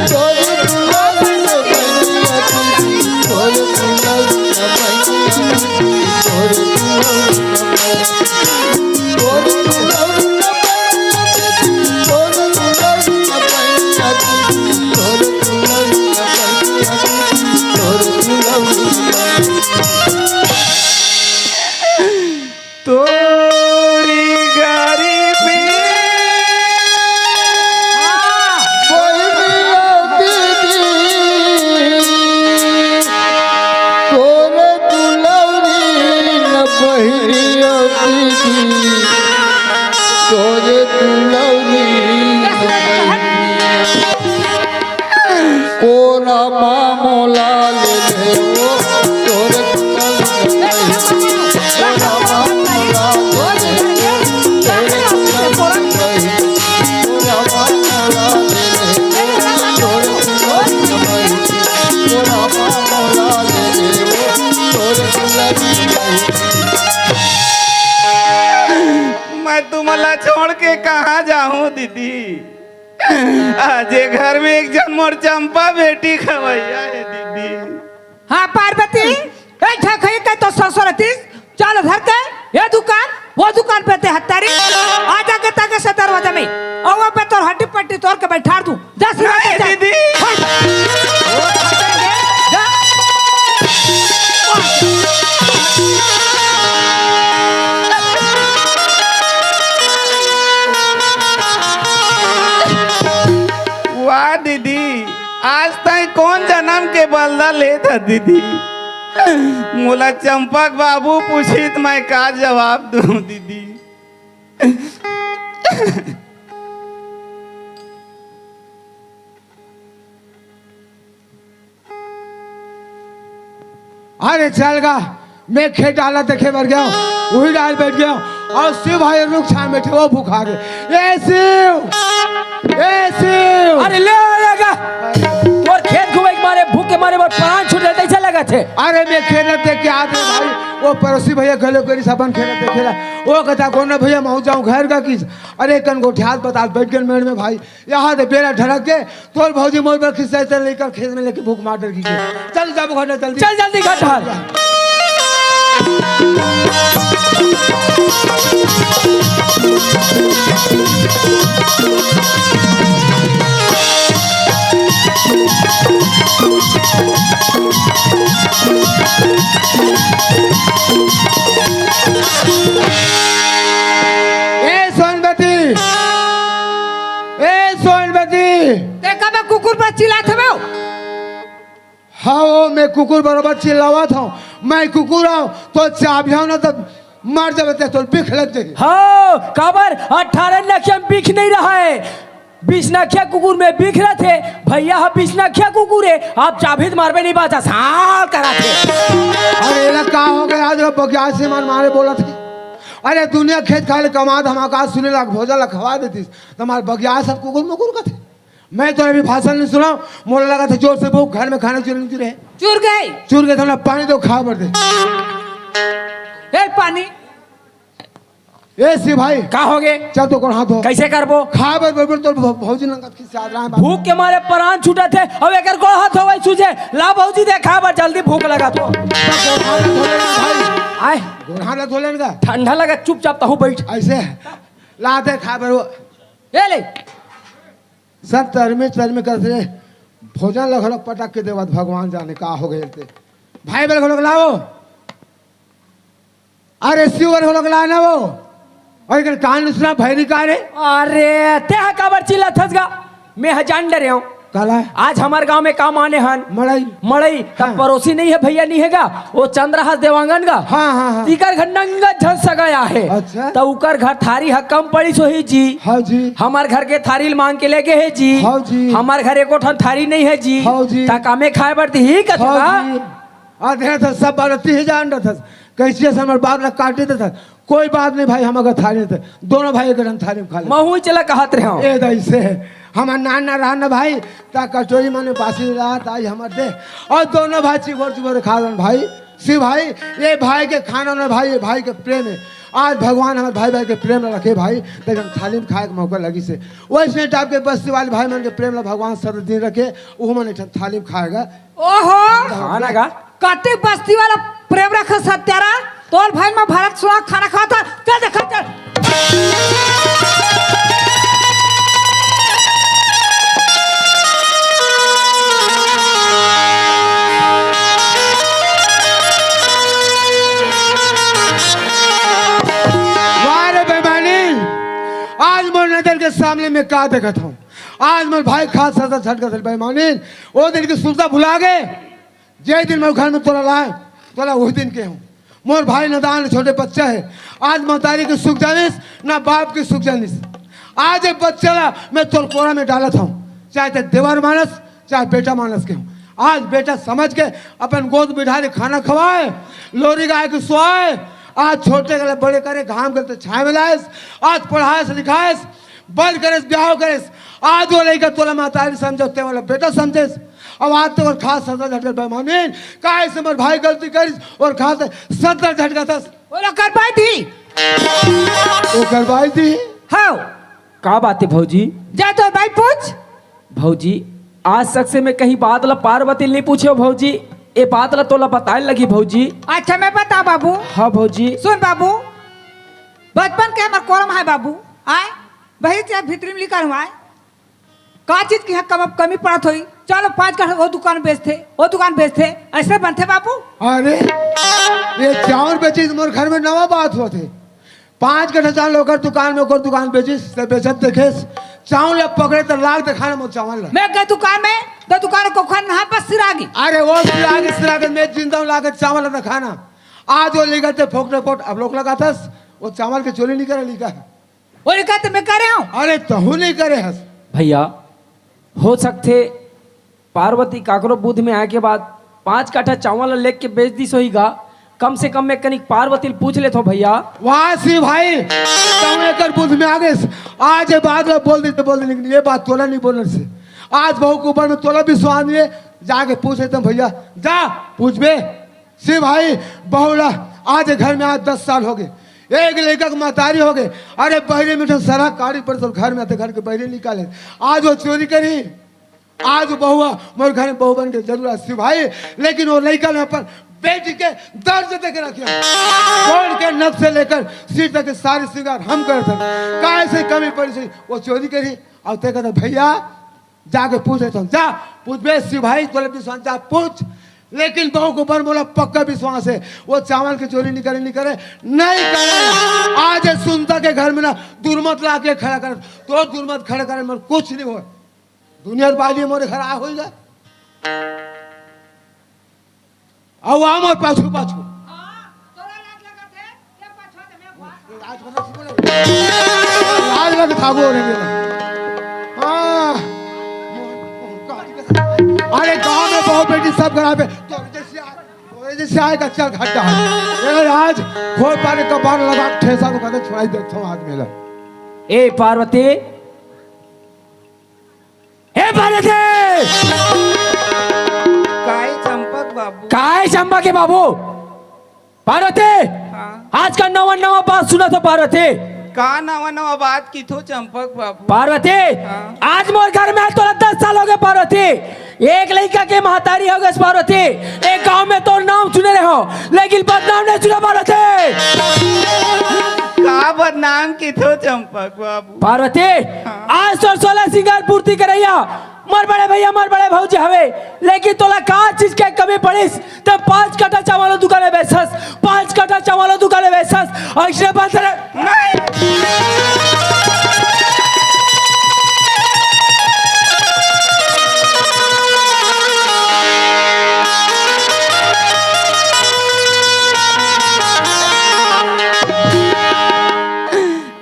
तोरे दुलौरी न बहिनी। तोरे दुलौरी न बहिनी। तोरे दुलौरी न बहिनी। तोरी गरीबी। बहिनिया दीदी, तोरे दुलौरी न बहिनिया दीदी, तोरे दुलौरी न बहिनिया। कोरा मामोला ले ले ओ, तोरे दुलौरी न बहिनिया। कोरा मामोला ले ले ओ, तोरे दुलौरी न बहिनिया। मैं तुमला छोड़ के कहाँ जाहूँ दीदी? आज ये घर में एक जन मोर चंपा बेटी खवैया हे दीदी। हाँ पार्वती, ए झखई के तो ससुर हतीस, चल धर के ये दुकान, वो दुकान पे ते हत्तारी, आ जाके ताके से दरवाजा में, और वो पे तोर हड्डी पट्टी तोड़ के बैठार दूं। दस रुपया नहीं, दे। दीदी। हट। वो खत्म है। जा। वाह दीदी, आज ताई कौन जन्म के बदला लेत ह दीदी? मोला चंपक बाबू पूछित मैं का जवाब दूं दीदी? अरे चल गा, मैं खेत डाला देखे बर गया हूँ, वही डाल बैठ गया हूँ। और शिव भाई रुख छांव में बैठे, वो भुखा गए। ए शिव, ए शिव। अरे ले आएगा। और खेत घूमे के मारे, भूख के मारे, मोर प्राण छूट जाते, ऐसा लगा थे। अरे मैं खेत देख के आते भाई, वो पड़ोसी भैया गले करी सबन खेत देखेला। वो कहता, "कौन भैया, मैं जाऊँ घर का किस?" अरे कन गोठियात बतात बैठ गए मेड़ में भाई। यहाँ से बेरा ढड़क के तोर भौजी मोर पर खिस्सा चल लेकर खेत में लेके भूख मार डर की। चल जा घर में जल्दी। चल जल्दी घर ढाल। ए सोनबती, ए सोनबती। ते कब कुकुर पर चिल्लात हवे? हाँ, वो मैं कुकुर बराबर चिल्लावत हूँ। मैं कुकुर हूँ, तो चाबियाँ ना तो मर जावे ते, तो बिख लग जाए। हाँ, काबर अठारह नखिया में बिख नहीं रहा है, बीस नखिया कुकुर में बिख रथे। भैया हा बीस नखिया कुकुर है, आप चाबी तो मारबे नहीं बाजा, साल करा थे। अरे एला का हो गया, आज बगिया से मन मारे बोला थे। अरे दुनिया खेत खाए ले कमा धमा का सुने लाग भोजन ला खवा देतीस, तुम्हारे बगिया सब कुकुर मुकुर का थे। मैं तो अभी भाषण नहीं सुना, मोला लगा था जोर से भूख, घर में खाना चुर नहीं चुरे। चुर गए। चुर गए तो ना पानी तो खा बर दे। ए पानी। ए सी भाई। का हो गे? चल तो कोन हाथ हो। कैसे करबो? खा बर बर बर तो भौ-, भौजी नंगत की साथ रहा है बाबू। भूख के मारे प्राण छूटत हे, अब एकर गोड़ हाथ हो गई सूझे। ला भौजी दे खा बर जल्दी भूख लगा तो। गोड़ हाथ धो लेना भाई। आए। गोड़ हाथ धो लेना का। ठंडा लगा, चुपचाप तहु बैठ। ऐसे है। ला दे खा बर वो। ए ले। सब तरमी तरमी करत रे, भोजन ल घलोक पटक के देवत, भगवान जाने का हो गए ते। भाई बल घलोक लाओ, अरे शिव बल घलोक ला ना वो। और इकन कान सुना भैरी का रे। अरे ते हा काबर चिल्लात हस गा? मैं हा जान डरे हूँ। काला? आज हमार गांव में काम आने हन। मड़ई। मड़ई, तब हाँ। पड़ोसी नहीं है, भैया नहीं है गा, वो चंद्रहास देवांगन गा। हाँ, हाँ, हाँ। तीकर घर नंगा झन सगाया है। अच्छा। तो उकर घर थारी ह कम पड़ी सोही जी। हाँ जी। हमार घर के थारी ल मांग के ले गए है जी। हाँ जी। हमार घर एको ठन थारी नहीं है जी। हाँ जी। ता कामे खाए बर दिही कथू हाँ का? जी। आ, देख तो सब बात तीही जान रहा था। कैसे से हमार बाप ला काटे देता। कोई बात नहीं भाई, हम अगर थारी नहीं थे, दोनों भाई एक ठन थारी में खा ले। महू चला कहत रहे हो। ए दाई से। हमर नान ना रहन ना भाई, त कटोरी मन में बासी रहत आई हमर दे। अउ दोनों भाई चिबोर चिबोर खा लन भाई। शिव भाई, ये भाई के खाना ना भाई, ये भाई के प्रेम हे। आज भगवान हमर भाई भाई के प्रेम ला रखे भाई, त एक ठन थाली में खाए के मौका लगिस हे। वइसने टाइप के बस्ती वाले भाई मन के प्रेम ला भगवान सदा दिन रखे, उहू मन एक ठन थाली में खाएगा। ओहो, खाना का? कते बस्ती वाला प्रेम रखे सत्यारा, तोर भाई में भारत सुना खाना खाता, चल देखा चल। वाह रे बेईमानी, आज मोर नजर के सामने में का देखत हूँ? आज मोर भाई खात सदा झटकत हे बेईमानी, ओ दिन के सुरता भुला गे। जे दिन मैं घर में तोला लाए, तोला उही दिन के हूँ। मोर भाई नदान छोटे बच्चा हे, आज महतारी के सुख जानिस, ना बाप के सुख जानिस। आज ए बच्चा ला मैं तोर कोरा में डालत हूँ, चाहे ते देवर मानस, चाहे बेटा मानस के हूँ। आज बेटा समझ के अपन गोद बिठा के खाना खवाए, लोरी गाय के सुवाए, आज छोटे के ले बड़े करे, घाम के ले छाए में लाएस, आज पढ़ाएस लिखाएस, बड़ करेस, ब्याह करेस, आज वो लइका तोला महतारी समझे, ते वाला बेटा समझेस। अब आज तो खात सदा झटकत हे बेईमानी, काहे से मोर भाई गलती करिस अउ खात सदा झटकत हस। ओला करवाई दी। ओकर बाई दी। हाँ। का बात हे भौजी? जा तो भाई पूछ। भौजी, आज तक से मैं कहीं बात ला पार्वती नहीं पूछे हूँ भौजी, ये बात ला तोला बताए लगी भौजी। अच्छा मैं बता बाबू। हाँ भौजी। सुन बाबू, बचपन के हमर कोरम हे बाबू, आए, वही से भीतरी में लिखल हुआ है। का चीज के यहाँ कम, कमी पड़त होई? चलो पाँच कट्ठा वो दुकान बेचथे, वो दुकान बेचथे, ऐसे बनथे बाबू? अरे, ये चाउर बेचिस मोर घर में नवा बात होत हे। पाँच कट्ठा चाउर ओकर दुकान में, ओकर दुकान बेचिस, ते बेचत देखेस, चाउर ला पकड़े त लाग देखाना मोर चाउर ला। मैं गए दुकान में, तो दुकान को खान नहा बस सिरागी। अरे वो सिरागी, सिरागी, मैं जिंदा हूँ, लाके चाउर ला देखाना। आज वो लेकर ते फोकट फोट अब लोग लगाथस, वो चाउर के चोरी नहीं करे, नहीं करे। ओले का ते मैं करे हूँ? अरे तहू नहीं करे हस। भैया, हो सकथे पार्वती काकरो बुध में आए के बाद पाँच काठा चावल ला लेके बेच दिस होही गा। कम से कम मैं कनिक पार्वती ल पूछ लेथों भैया। वाह शिव भाई, तहू एकर बुध में आ गेस। आज ये बात ला बोल दे, बोल दे, लेकिन ये बात तोला नहीं बोलना से। आज बहू के ऊपर में तोला विश्वास नहीं है, जाके पूछ लेथों भैया, जा पूछबे। शिव भाई, बहू ला आज घर में आज दस साल हो गए, एक लइका के महतारी हो गए। अरे बहरी में तो सारा काड़ी पर सब घर में आते, घर के बहरी निकाले। आज वो चोरी करी, आज वो बहुआ मोर घर में बहू बन के जरूर आ शिव भाई, लेकिन वो लइका ने अपन बेटी के दर्ज दे के रखे। गोड़ के नख से लेकर सिर तक के सारे श्रृंगार हम करत हन। काहे से कमी पड़ी से वो चोरी करी। अब ते कहते भैया जाके पूछ लेथों, जा पूछबे शिव भाई, तोला विश्वास, जा पूछ। लेकिन बहू के ऊपर मोला पक्का विश्वास है, वो चावल के चोरी नहीं करे, नहीं करे, नहीं करे। आज ये सुनता के घर में ना दुर्मत ला के खड़ा कर, तो दुर्मत खड़ा करे, मोर कुछ नहीं हो। दुनिया बाजी मोरे घर आ होई गा। अउ आ मोर पाछू पाछू। हाँ, तोला लाज लगत हे? ये पाछू ते मैं हुआ। लाज लगत हे, बोले। लाज लगत हे, बोले। हाँ। अरे गांव में बहू बेटी सब खराब है। तोरे जैसे आ-, तोरे जैसे आएगा चल घाटा। ये आज खोल पानी कपार लगा के ठेसा को कहते छुड़ाई देता हूँ आदमी ला। ए पार्वती, हे पार्वती! काय चंपक बाबू? काय चंपक के बाबू? पार्वती! हाँ। आज का नवा नवा बात सुनत हों पार्वती। का नवा नवा बात किथो चंपक बाबू? पार्वती! हाँ। आज मोर घर में तोला दस साल हो गए पार्वती। एक लइका के महतारी हो गए पार्वती। एक गांव में तोर नाम सुने रहे हों, लेकिन बदनाम नहीं सुना पार्वती। का बदनाम किथो चंपक बाबू? पार्वती, हाँ। आज तोर सोलह श्रृंगार पूर्ति करैया मोर बड़े भैया, मोर बड़े भौजी हवे, लेकिन तोला का चीज के कमी पड़िस? ते पाँच काठा चावल दुकान में बेचस, पाँच काठा चावल दुकान में बेचस, ऐसे बात रे। नहीं।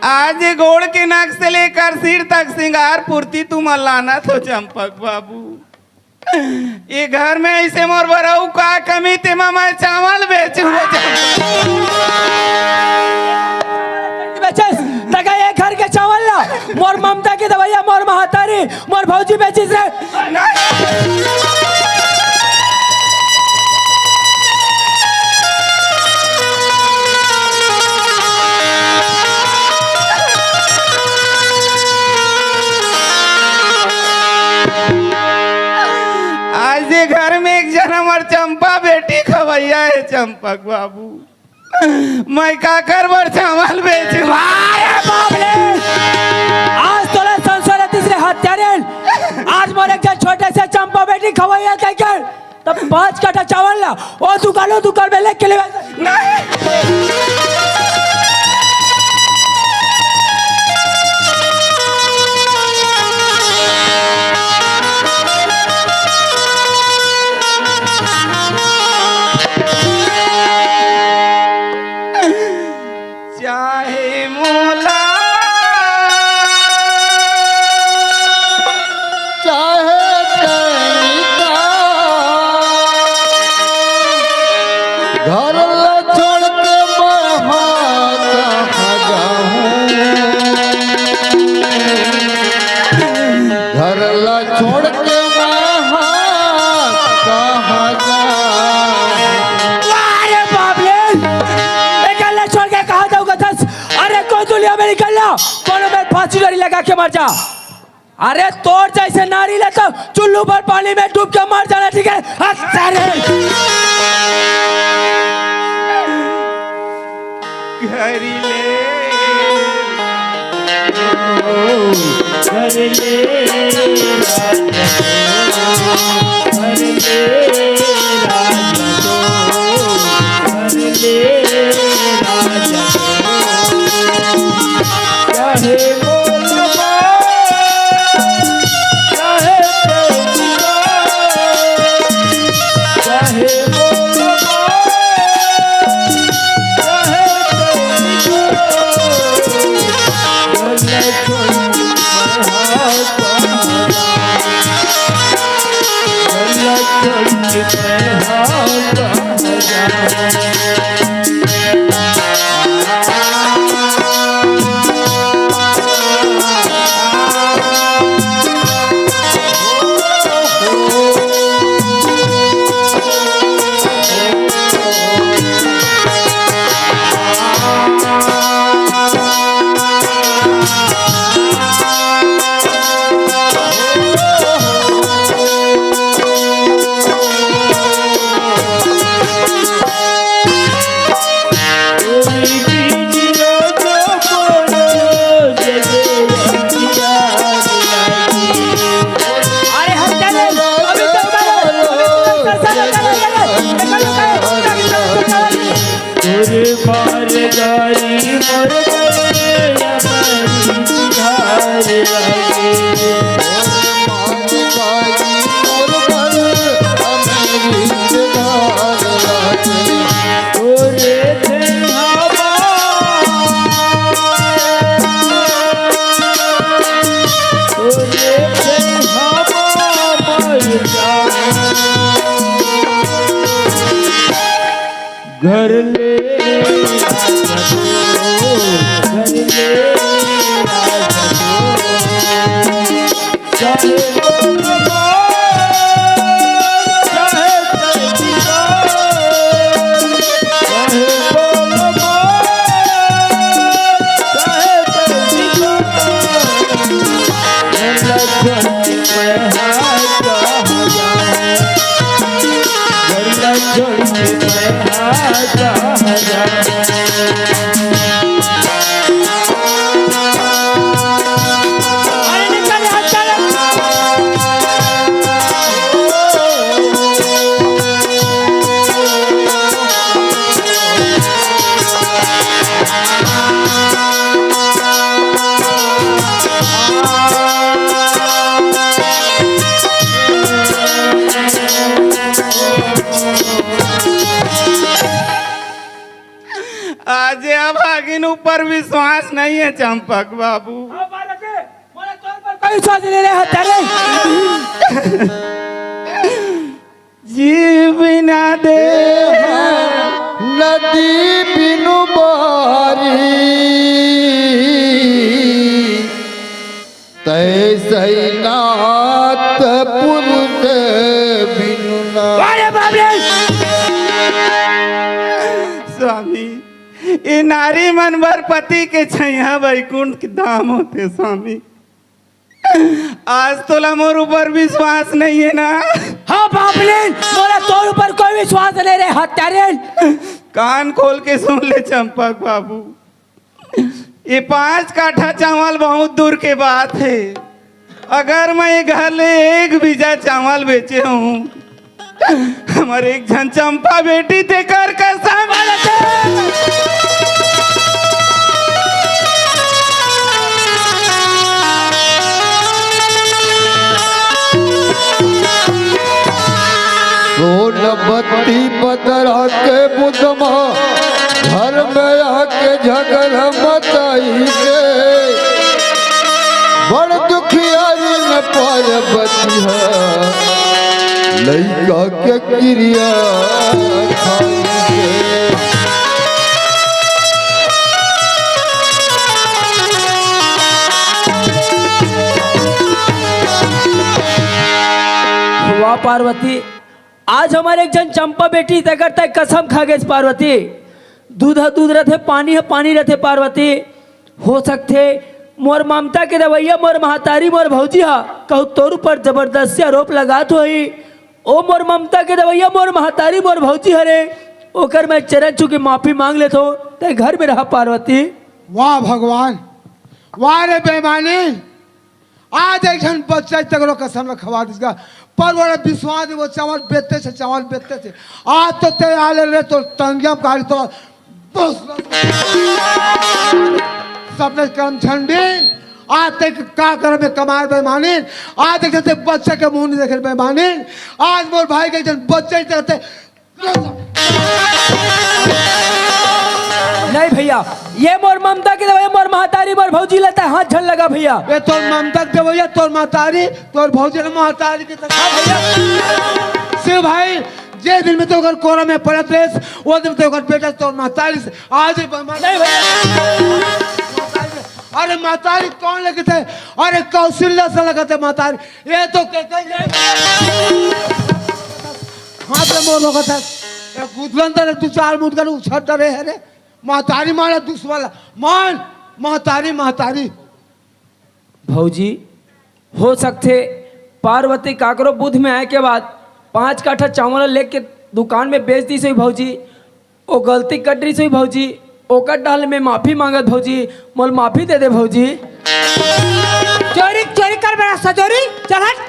आज ये गोड़ के नख से लेकर सिर तक श्रृंगार पूर्ति तुमन लानत हो चंपक बाबू। ये घर में ऐसे मोर बर अउ का कमी, तेमा मैं चावल बेचहूं। बेचस, तका ये घर के चावल ला, मोर ममता के दवैया, मोर तारी, मोर भौजी बेचिस रे। आज ये घर में एक जना हमर चंपा बेटी खवैया हे, चंपक बाबू। मैं काकर बर चावल बेचूं? अरे बाप रे! आज तोला संशय रहतिस रे हत्यारे। आज मोर एक झन छोटे से चंपा बेटी खवैया कहिके, तब पाँच कट्ठा चावल ला, ओ दुकान, ओ दुकान में लेके लेवे। चाहे मोला, चाहे तनिका, घर ला छोड़ के मैं हाँ कहाँ जाहूँ? घर ला छोड़ के मैं हाँ कहाँ जाहूँ? अरे बाप रे! एकर ला छोड़ के कहाँ जाहूँ कथस? अरे कोई दुनिया में निकल ला, कोनो में फांसी डोरी लगा के मर जा। अरे तोर जैसे नारी ला तो चुल्लू भर पानी में डूब के मर जाना ठीक हे। हत्यारे। घरी ले, घर ले, घर ले, घर ले, चाहे बोलबा, चाहे बोलबा, चाहे बोलबा, चाहे बोलबा, बोले छोड़, बोले छोड़, अरे हत्यारे, अभी तो उतारो, अभी तो उतारो, उतारो, उतारो, उतारो। तोरे मार गारी मोर बल अमरी धार लागे। तोरे मार गारी मोर बल अमरी धार लागे। तोरे देहावा, तोरे देहावा मर जाऊं। घर ले राजा तो, घर ले राजा तो। चाहे बोलबा, चाहे तनिका, चाहे बोलबा, चाहे तनिका, लखन में हाथ आ जाए। आज अभागिन ऊपर विश्वास नहीं है चंपक बाबू। हाँ, बालक, मोला तोर पर कोई विश्वास नहीं रहे, हत्यारे। जीव बिना देह, नदी बिनु बारी, तैस सैनाथ पुरुष बिनु ना। अरे बाप रे! स्वामी, ये नारी मन बर पति के छैया बैकुंठ के धाम होथे स्वामी। आज तोला मोर ऊपर विश्वास नहीं है ना? हाँ बाबुलिन, मोला तोर ऊपर कोई विश्वास नहीं रे हत्यारिन। कान खोल के सुन ले चंपक बाबू, ये पांच काठा चावल बहुत दूर के बात है। अगर मैं ये घर ले एक बीजा चावल बेचे हूँ, हमर एक झन चंपा बेटी तेकर कसम। सोन बत्ती बदरा के मुदमा, घर में आके झगड़ा मचाई के। बड़ दुखियारी न पार्वती है, लइका के क्रिया खाई के। वाह पार्वती, आज हमर एक झन चंपा बेटी, तेकर तैं कसम खा गेस पार्वती। दूध ह दूध रथे, पानी ह पानी रथे पार्वती। हो सकथे मोर ममता के दवइया मोर महतारी, मोर भौजी ह कहूँ तोर ऊपर जबरदस्ती आरोप लगात होही। ओ मोर ममता के दवइया मोर महतारी, मोर भौजी हरे, ओकर मैं चरण छू के माफी मांग लेथों, तैं घर में रहा पार्वती। वाह भगवान, वाह रे बेईमानी। आज एक झन बच्चा तगड़ो कसम ल खवा दिस गा, पर वो विश्वास वो चावल बेचते से, चावल बेचते से। आज तो ते आले रे तो टंगिया गाड़ी तो बस। सबने करम झंडी, आज तक का करम में कमार बेईमानी। आज एक झन ते बच्चा के मुंह नहीं देखे बेईमानी। आज मोर भाई के एक झन बच्चा ही देखे नहीं भैया, ये मोर ममता के दवइया, मोर महतारी, मोर भौजी ला तैं हाथ झन लगा भैया। ये तोर ममता के दवइया, तोर महतारी, तोर भौजी ला महतारी के तरह। हाँ भैया। शिव भाई, जे दिन में तो ओकर कोरा में पड़त रहे, वो दिन तो ओकर बेटा तोर महतारी से आज ही बन-, नहीं भैया। अरे महतारी कौन लगथे? अरे कौशल्या से लगथे महतारी। ये तो के, के, ये हाथ में मोर लोग था। ये गुदलन तर दू चार मुदगन उछट डरे है रे। महतारी मारा दुश्मन ला। मान, महतारी, महतारी। भौजी, हो सकथे पार्वती काकरो बुद्ध में आए के बाद पांच काठा चावल लेके दुकान में बेच दिस होही भौजी। ओ गलती कर दिस होही भौजी, ओकर डाल में माफी मांगत भौजी, मोल माफी दे दे भौजी। चोरी, चोरी कर बेटा सजोरी, चल हट।